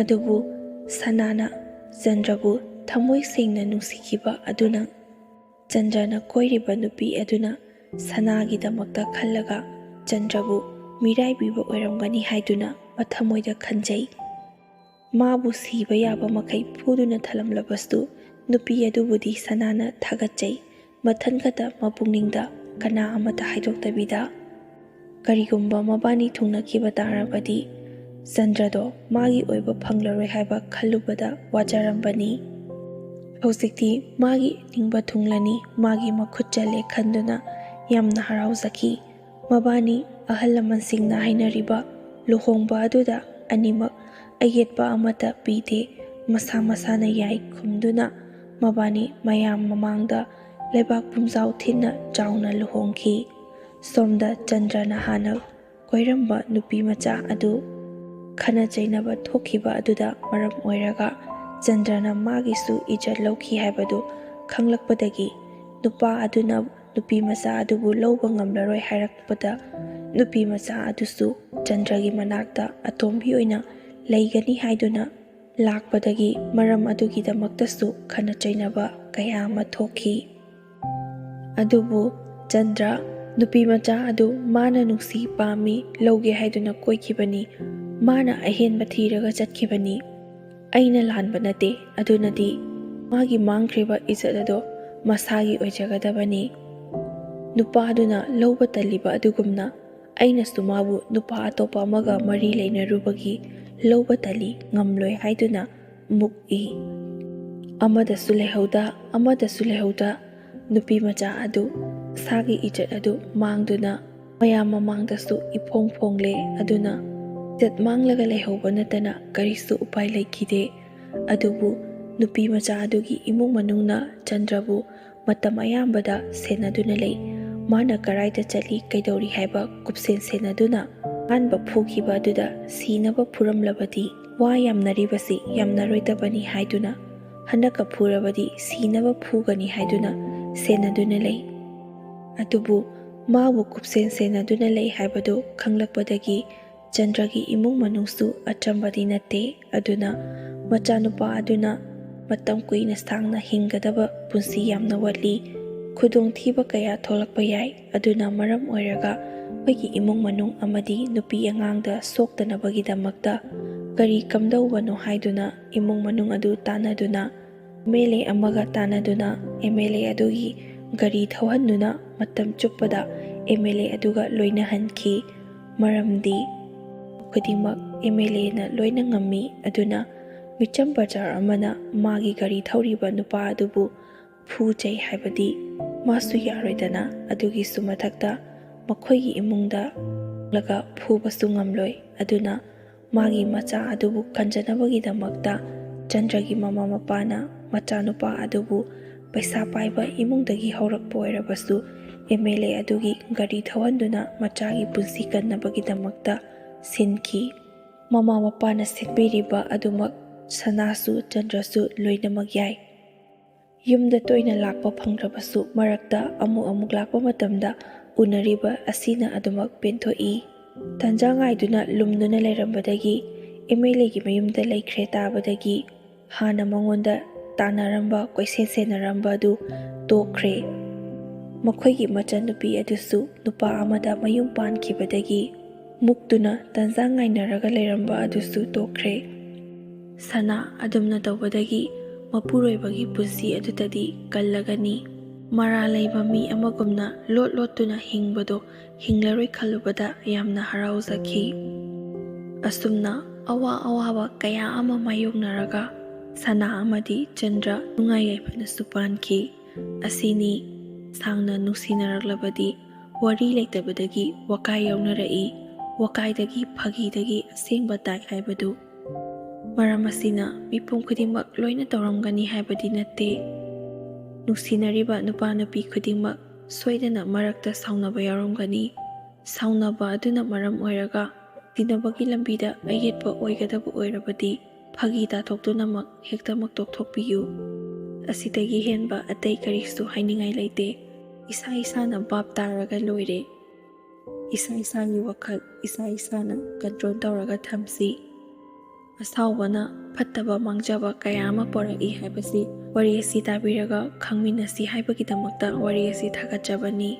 ꯑꯗꯨꯕꯨ ꯁꯅꯥꯅ ꯆꯟꯗ꯭ꯔꯕꯨ ꯊꯃꯣꯏ ꯁꯦꯡꯅ ꯅꯨꯡꯁꯤꯈꯤꯕ ꯑꯗꯨꯅ ꯆꯟꯗ꯭ꯔꯅ ꯀꯣꯏꯔꯤꯕ ꯅꯨꯄꯤ ꯑꯗꯨꯅ ꯁꯅꯥꯒꯤꯗꯃꯛꯇ ꯈꯜꯂꯒ ꯆꯟꯗ꯭ꯔꯕꯨ ꯃꯤꯔꯥꯏꯕꯤꯕ ꯑꯣꯏꯔꯝꯒꯅꯤ ꯍꯥꯏꯗꯨꯅ ꯃꯊꯃꯣꯏꯗ ꯈꯟꯖꯩ꯫ ꯃꯥꯕꯨ ꯁꯤꯕ ꯌꯥꯕ ꯃꯈꯩ ꯐꯨꯗꯨꯅ ꯊꯜꯂꯝꯂꯕꯁꯨ ꯅꯨꯄꯤ ꯑꯗꯨꯕꯨꯗꯤ ꯁꯅꯥꯅ ꯊꯥꯒꯠꯆꯩ꯫ ꯃꯊꯟ ꯈꯛꯇ ꯃꯄꯨꯛꯅꯤꯡꯗ ꯀꯅꯥ ꯑꯃꯠꯇ ꯍꯥꯏꯗꯣꯛꯇꯕꯤꯗ꯫ ꯀꯔꯤꯒꯨꯝꯕ ꯃꯕꯥꯅꯤ ꯊꯨꯡꯅꯈꯤꯕ ꯇꯥꯔꯕꯗꯤ ꯆꯟꯗ꯭ꯔꯗꯣ ꯃꯥꯒꯤ ꯑꯣꯏꯕ ꯐꯪꯂꯔꯣꯏ ꯍꯥꯏꯕ ꯈꯜꯂꯨꯕꯗ ꯋꯥꯖꯔꯝꯕꯅꯤ꯫ ꯍꯧꯖꯤꯛꯇꯤ ꯃꯥꯒꯤ ꯅꯤꯡꯕ ꯊꯨꯡꯂꯅꯤ, ꯃꯥꯒꯤ ꯃꯈꯨꯠ ꯆꯠꯂꯦ ꯈꯟꯗꯨꯅ ꯌꯥꯝꯅ ꯍꯔꯥꯎꯖꯈꯤ꯫ ꯃꯕꯥꯅꯤ ꯑꯍꯜ ꯂꯃꯟꯁꯤꯡꯅ ꯍꯥꯏꯅꯔꯤꯕ ꯂꯨꯍꯣꯡꯕ ꯑꯗꯨꯗ ꯑꯅꯤꯃꯛ ꯑꯌꯦꯠꯄ ꯑꯃꯠꯇ ꯄꯤꯗꯦ꯫ ꯃꯁꯥ ꯃꯁꯥꯅ ꯌꯥꯏ ꯈꯨꯝꯗꯨꯅ ꯃꯕꯥꯅꯤ ꯃꯌꯥꯝ ꯃꯃꯥꯡꯗ ꯂꯩꯕꯥꯛ ꯄꯨꯝꯖꯥꯎ ꯊꯤꯟꯅ ꯆꯥꯎꯅ ꯂꯨꯍꯣꯡꯈꯤ꯫ ꯁꯣꯝꯗ ꯆꯟꯗ꯭ꯔꯅ ꯍꯥꯟꯅ ꯀꯣꯏꯔꯝꯕ ꯅꯨꯄꯤ ꯃꯆꯥ ꯑꯗꯨ ꯈꯠꯅ ꯆꯩꯅꯕ ꯊꯣꯛꯈꯤꯕ ꯑꯗꯨꯗ ꯃꯔꯝ ꯑꯣꯏꯔꯒ ꯆꯟꯗ꯭ꯔꯅ ꯃꯥꯒꯤꯁꯨ ꯏꯖꯠ ꯂꯧꯈꯤ ꯍꯥꯏꯕꯗꯨ ꯈꯪꯂꯛꯄꯗꯒꯤ ꯅꯨꯄꯥ ꯑꯗꯨꯅ ꯅꯨꯄꯤ ꯃꯆꯥ ꯑꯗꯨꯕꯨ ꯂꯧꯕ ꯉꯝꯂꯔꯣꯏ ꯍꯥꯏꯔꯛꯄꯗ ꯅꯨꯄꯤ ꯃꯆꯥ ꯑꯗꯨꯁꯨ ꯆꯟꯗ꯭ꯔꯒꯤ ꯃꯅꯥꯛꯇ ꯑꯇꯣꯝꯕꯤ ꯑꯣꯏꯅ ꯂꯩꯒꯅꯤ ꯍꯥꯏꯗꯨꯅ ꯂꯥꯛꯄꯗꯒꯤ ꯃꯔꯝ ꯑꯗꯨꯒꯤꯗꯃꯛꯇꯁꯨ ꯈꯠꯅ ꯆꯩꯅꯕ ꯀꯌꯥ ꯑꯃ ꯊꯣꯛꯈꯤ꯫ ꯑꯗꯨꯕꯨ ꯆꯟꯗ꯭ꯔ ꯅꯨꯄꯤ ꯃꯆꯥ ꯑꯗꯨ ꯃꯥꯅ ꯅꯨꯡꯁꯤ ꯄꯥꯝꯃꯤ ꯂꯧꯒꯦ ꯍꯥꯏꯗꯨꯅ ꯀꯣꯏꯈꯤꯕꯅꯤ꯫ ꯃꯥꯅ ꯑꯍꯦꯟꯕ ꯊꯤꯔꯒ ꯆꯠꯈꯤꯕꯅꯤ꯫ ꯑꯩꯅ ꯂꯥꯟꯕ ꯅꯠꯇꯦ꯫ ꯑꯗꯨꯅꯗꯤ ꯃꯥꯒꯤ ꯃꯥꯡꯈ꯭ꯔꯤꯕ ꯏꯖꯠ ꯑꯗꯣ ꯃꯁꯥꯒꯤ ꯑꯣꯏꯖꯒꯗꯕꯅꯤ꯫ ꯅꯨꯄꯥꯗꯨꯅ ꯂꯧꯕ ꯇꯜꯂꯤꯕ ꯑꯗꯨꯒꯨꯝꯅ ꯑꯩꯅꯁꯨ ꯃꯥꯕꯨ ꯅꯨꯄꯥ ꯑꯇꯣꯞꯄ ꯑꯃꯒ ꯃꯔꯤ ꯂꯩꯅꯔꯨꯕꯒꯤ ꯂꯧꯕ ꯇꯜꯂꯤ, ꯉꯝꯂꯣꯏ ꯍꯥꯏꯗꯨꯅ ꯃꯨꯛꯏ꯫ ꯑꯃꯗꯁꯨ ꯂꯩꯍꯧꯗ, ꯑꯃꯗꯁꯨ ꯂꯩꯍꯧꯗ ꯅꯨꯄꯤ ꯃꯆꯥ ꯑꯗꯨ ꯃꯁꯥꯒꯤ ꯏꯖꯠ ꯑꯗꯨ ꯃꯥꯡꯗꯨꯅ ꯃꯌꯥꯝ ꯃꯃꯥꯡꯗꯁꯨ ꯏꯐꯣꯡ ꯐꯣꯡꯂꯦ꯫ ꯑꯗꯨꯅ ꯏꯖꯠ ꯃꯥꯡꯂꯒ ꯂꯩꯍꯧꯕ ꯅꯠꯇꯅ ꯀꯔꯤꯁꯨ ꯎꯄꯥꯏ ꯂꯩꯈꯤꯗꯦ꯫ ꯑꯗꯨꯕꯨ ꯅꯨꯄꯤ ꯃꯆꯥ ꯑꯗꯨꯒꯤ ꯏꯃꯨꯡ ꯃꯅꯨꯡꯅ ꯆꯟꯗ꯭ꯔꯕꯨ ꯃꯇꯝ ꯑꯌꯥꯝꯕꯗ ꯁꯦꯟꯅꯗꯨꯅ ꯂꯩ꯫ ꯃꯥꯅ ꯀꯔꯥꯏꯗ ꯆꯠꯂꯤ, ꯀꯩꯗꯧꯔꯤ ꯍꯥꯏꯕ ꯀꯨꯞꯁꯦꯟ ꯁꯦꯟꯅꯗꯨꯅ ꯑꯍꯥꯟꯕ ꯐꯨꯈꯤꯕ ꯑꯗꯨꯗ ꯁꯤꯅꯕ ꯐꯨꯔꯝꯂꯕꯗꯤ ꯋꯥ ꯌꯥꯝꯅꯔꯤꯕꯁꯤ ꯌꯥꯝꯅꯔꯣꯏꯗꯕꯅꯤ ꯍꯥꯏꯗꯨꯅ ꯍꯟꯗꯛꯀ ꯐꯨꯔꯕꯗꯤ ꯁꯤꯅꯕ ꯐꯨꯒꯅꯤ ꯍꯥꯏꯗꯨꯅ ꯁꯦꯟꯅꯗꯨꯅ ꯂꯩ꯫ ꯑꯗꯨꯕꯨ ꯃꯥꯕꯨ ꯀꯨꯞꯁꯦꯟ ꯁꯦꯟꯅꯗꯨꯅ ꯂꯩ ꯍꯥꯏꯕꯗꯨ ꯈꯪꯂꯛꯄꯗꯒꯤ ꯆꯟꯗ꯭ꯔꯒꯤ ꯏꯃꯨꯡ ꯃꯅꯨꯡꯁꯨ ꯑꯆꯝꯕꯗꯤ ꯅꯠꯇꯦ꯫ ꯑꯗꯨꯅ ꯃꯆꯥꯅꯨꯄꯥ ꯑꯗꯨꯅ ꯃꯇꯝ ꯀꯨꯏꯅ ꯁꯥꯡꯅ ꯍꯤꯡꯒꯗꯕ ꯄꯨꯟꯁꯤ ꯌꯥꯝꯅ ꯋꯥꯠꯂꯤ꯫ ꯈꯨꯗꯣꯡꯊꯤꯕ ꯀꯌꯥ ꯊꯣꯛꯂꯛꯄ ꯌꯥꯏ꯫ ꯑꯗꯨꯅ ꯃꯔꯝ ꯑꯣꯏꯔꯒ ꯑꯩꯈꯣꯏꯒꯤ ꯏꯃꯨꯡ ꯃꯅꯨꯡ ꯑꯃꯗꯤ ꯅꯨꯄꯤ ꯑꯉꯥꯡꯗ ꯁꯣꯛꯇꯅꯕꯒꯤꯗꯃꯛꯇ ꯀꯔꯤ ꯀꯝꯗꯧꯕꯅꯣ ꯍꯥꯏꯗꯨꯅ ꯏꯃꯨꯡ ꯃꯅꯨꯡ ꯑꯗꯨ ꯇꯥꯟꯅꯗꯨꯅ ꯑꯦꯝ ꯑꯦꯜ ꯑꯦ ꯑꯃꯒ ꯇꯥꯟꯅꯗꯨꯅ ꯑꯦꯝ ꯑꯦꯜ ꯑꯦ ꯑꯗꯨꯒꯤ ꯒꯥꯔꯤ ꯊꯧꯍꯟꯗꯨꯅ ꯃꯇꯝ ꯆꯨꯞꯄꯗ ꯑꯦꯝ ꯑꯦꯜ ꯑꯦ ꯑꯗꯨꯒ ꯂꯣꯏꯅꯍꯟꯈꯤ꯫ ꯃꯔꯝꯗꯤ ꯈꯨꯗꯤꯡꯃꯛ ꯑꯦꯝ ꯑꯦꯜ ꯑꯦꯅ ꯂꯣꯏꯅ ꯉꯝꯃꯤ꯫ ꯑꯗꯨꯅ ꯃꯤꯆꯝ ꯄ꯭ꯔꯖꯥ ꯑꯃꯅ ꯃꯥꯒꯤ ꯒꯥꯔꯤ ꯊꯧꯔꯤꯕ ꯅꯨꯄꯥ ꯑꯗꯨꯕꯨ ꯐꯨ ꯆꯩ ꯍꯥꯏꯕꯗꯤ ꯃꯥꯁꯨ ꯌꯥꯔꯣꯏꯗꯅ꯫ ꯑꯗꯨꯒꯤꯁꯨ ꯃꯊꯛꯇ ꯃꯈꯣꯏꯒꯤ ꯏꯃꯨꯡꯗ ꯂꯒ ꯐꯨꯕꯁꯨ ꯉꯝꯂꯣꯏ꯫ ꯑꯗꯨꯅ ꯃꯥꯒꯤ ꯃꯆꯥ ꯑꯗꯨꯕꯨ ꯀꯟꯖꯅꯕꯒꯤꯗꯃꯛꯇ ꯆꯟꯗ꯭ꯔꯒꯤ ꯃꯃꯥ ꯃꯄꯥꯅ ꯃꯆꯥꯅꯨꯄꯥ ꯑꯗꯨꯕꯨ ꯄꯩꯁꯥ ꯄꯥꯏꯕ ꯏꯃꯨꯡꯗꯒꯤ ꯍꯧꯔꯛꯄ ꯑꯣꯏꯔꯕꯁꯨ ꯑꯦꯝ ꯑꯦꯜ ꯑꯦ ꯑꯗꯨꯒꯤ ꯒꯥꯔꯤ ꯊꯧꯍꯟꯗꯨꯅ ꯃꯆꯥꯒꯤ ꯄꯨꯟꯁꯤ ꯀꯟꯅꯕꯒꯤꯗꯃꯛꯇ ꯁꯤꯟꯈꯤ꯫ ꯃꯃꯥ ꯃꯄꯥꯅ ꯁꯤꯟꯕꯤꯔꯤꯕ ꯑꯗꯨꯃꯛ ꯁꯅꯥꯁꯨ ꯆꯟꯗ꯭ꯔꯁꯨ ꯂꯣꯏꯅꯃꯛ ꯌꯥꯏ꯫ ꯌꯨꯝꯗ ꯇꯣꯏꯅ ꯂꯥꯛꯄ ꯐꯪꯗ꯭ꯔꯕꯁꯨ ꯃꯔꯛꯇ ꯑꯃꯨꯛ ꯑꯃꯨꯛ ꯂꯥꯛꯄ ꯃꯇꯝꯗ ꯎꯅꯔꯤꯕ ꯑꯁꯤꯅ ꯑꯗꯨꯃꯛ ꯄꯦꯟꯊꯣꯛꯏ꯫ ꯇꯟꯖꯥ ꯉꯥꯏꯗꯨꯅ ꯂꯨꯝꯗꯨꯅ ꯂꯩꯔꯝꯕꯗꯒꯤ ꯑꯦꯝ ꯑꯦꯜ ꯑꯦꯒꯤ ꯃꯌꯨꯝꯗ ꯂꯩꯈ꯭ꯔꯦ ꯇꯥꯕꯗꯒꯤ ꯍꯥꯟꯅ ꯃꯉꯣꯟꯗ ꯇꯥꯟꯅꯔꯝꯕ, ꯀꯣꯏꯁꯦꯟ ꯁꯦꯟꯅꯔꯝꯕ ꯑꯗꯨ ꯇꯣꯛꯈ꯭ꯔꯦ꯫ ꯃꯈꯣꯏꯒꯤ ꯃꯆꯟꯅꯨꯄꯤ ꯑꯗꯨꯁꯨ ꯅꯨꯄꯥ ꯑꯃꯗ ꯃꯌꯨꯝ ꯄꯥꯟꯈꯤꯕꯗꯒꯤ ꯃꯨꯛꯇꯨꯅ ꯇꯟꯖꯥ ꯉꯥꯏꯅꯔꯒ ꯂꯩꯔꯝꯕ ꯑꯗꯨꯁꯨ ꯇꯣꯛꯈ꯭ꯔꯦ꯫ ꯁꯅꯥ ꯑꯗꯨꯝꯅ ꯇꯧꯕꯗꯒꯤ ꯃꯄꯨꯔꯣꯏꯕꯒꯤ ꯄꯨꯟꯁꯤ ꯑꯗꯨꯗꯗꯤ ꯀꯜꯂꯒꯅꯤ꯫ ꯃꯔꯥ ꯂꯩꯕ ꯃꯤ ꯑꯃꯒꯨꯝꯅ ꯂꯣꯠ ꯂꯣꯠꯇꯨꯅ ꯍꯤꯡꯕꯗꯣ ꯍꯤꯡꯂꯔꯣꯏ ꯈꯜꯂꯨꯕꯗ ꯌꯥꯝꯅ ꯍꯔꯥꯎꯖꯈꯤ꯫ ꯑꯁꯨꯝꯅ ꯑꯋꯥ ꯑꯋꯥꯕ ꯀꯌꯥ ꯑꯃ ꯃꯥꯌꯣꯛꯅꯔꯒ ꯁꯅꯥ ꯑꯃꯗꯤ ꯆꯟꯗ꯭ꯔ ꯅꯨꯡꯉꯥꯏ ꯌꯥꯏꯐꯅꯁꯨ ꯄꯥꯟꯈꯤ꯫ ꯑꯁꯤꯅꯤ ꯁꯥꯡꯅ ꯅꯨꯡꯁꯤꯅꯔꯛꯂꯕꯗꯤ ꯋꯥꯔꯤ ꯂꯩꯇꯕꯗꯒꯤ ꯋꯥꯀꯥꯏ ꯌꯥꯎꯅꯔꯛꯏ, ꯋꯥꯀꯥꯏꯗꯒꯤ ꯐꯥꯒꯤꯗꯒꯤ ꯑꯁꯦꯡꯕ ꯇꯥꯏ ꯍꯥꯏꯕꯗꯨ꯫ ꯃꯔꯝ ꯑꯁꯤꯅ ꯃꯤꯄꯨꯝ ꯈꯨꯗꯤꯡꯃꯛ ꯂꯣꯏꯅ ꯇꯧꯔꯝꯒꯅꯤ ꯍꯥꯏꯕꯗꯤ ꯅꯠꯇꯦ꯫ ꯅꯨꯡꯁꯤꯅꯔꯤꯕ ꯅꯨꯄꯥ ꯅꯨꯄꯤ ꯈꯨꯗꯤꯡꯃꯛ ꯁꯣꯏꯗꯅ ꯃꯔꯛꯇ ꯁꯥꯎꯅꯕ ꯌꯥꯎꯔꯝꯒꯅꯤ꯫ ꯁꯥꯎꯅꯕ ꯑꯗꯨꯅ ꯃꯔꯝ ꯑꯣꯏꯔꯒ ꯇꯤꯟꯅꯕꯒꯤ ꯂꯝꯕꯤꯗ ꯑꯌꯦꯠꯄ ꯑꯣꯏꯒꯗꯕ ꯑꯣꯏꯔꯕꯗꯤ ꯐꯥꯒꯤ ꯇꯥꯊꯣꯛꯇꯨꯅꯃꯛ ꯍꯦꯛꯇꯃꯛ ꯇꯣꯛꯊꯣꯛꯄꯤꯌꯨ꯫ ꯑꯁꯤꯗꯒꯤ ꯍꯦꯟꯕ ꯑꯇꯩ ꯀꯔꯤꯁꯨ ꯍꯥꯏꯅꯤꯡꯉꯥꯏ ꯂꯩꯇꯦ꯫ ꯏꯁꯥ ꯏꯁꯥꯅ ꯚꯥꯞ ꯇꯥꯔꯒ ꯂꯣꯏꯔꯦ꯫ ꯏꯁꯥ ꯏꯁꯥꯒꯤ ꯋꯥꯈꯜ ꯏꯁꯥ ꯏꯁꯥꯅ ꯀꯟꯇ꯭ꯔꯣꯜ ꯇꯧꯔꯒ ꯊꯝꯁꯤ꯫ ꯑꯁꯥꯎꯕꯅ ꯐꯠꯇꯕ ꯃꯥꯡꯖꯕ ꯀꯌꯥ ꯑꯃ ꯄꯣꯔꯛꯏ ꯍꯥꯏꯕꯁꯤ ꯋꯥꯔꯤ ꯑꯁꯤ ꯇꯥꯕꯤꯔꯒ ꯈꯪꯃꯤꯟꯅꯁꯤ ꯍꯥꯏꯕꯒꯤꯗꯃꯛꯇ ꯋꯥꯔꯤ ꯑꯁꯤ ꯊꯥꯒꯠꯆꯕꯅꯤ꯫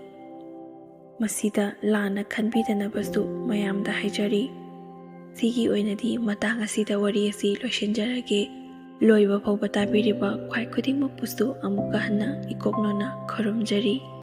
ꯃꯁꯤꯗ ꯂꯥꯟꯅ ꯈꯟꯕꯤꯗꯅꯕꯁꯨ ꯃꯌꯥꯝꯗ ꯍꯥꯏꯖꯔꯤ꯫ ꯁꯤꯒꯤ ꯑꯣꯏꯅꯗꯤ ꯃꯇꯥꯡ ꯑꯁꯤꯗ ꯋꯥꯔꯤ ꯑꯁꯤ ꯂꯣꯏꯁꯤꯟꯖꯔꯒꯦ꯫ ꯂꯣꯏꯕ ꯐꯥꯎꯕ ꯇꯥꯕꯤꯔꯤꯕ ꯈ꯭ꯋꯥꯏ ꯈꯨꯗꯤꯡꯃꯛꯄꯨꯁꯨ ꯑꯃꯨꯛꯀ ꯍꯟꯅ ꯏꯀꯣꯛꯅꯅ ꯈꯨꯔꯨꯝꯖꯔꯤ꯫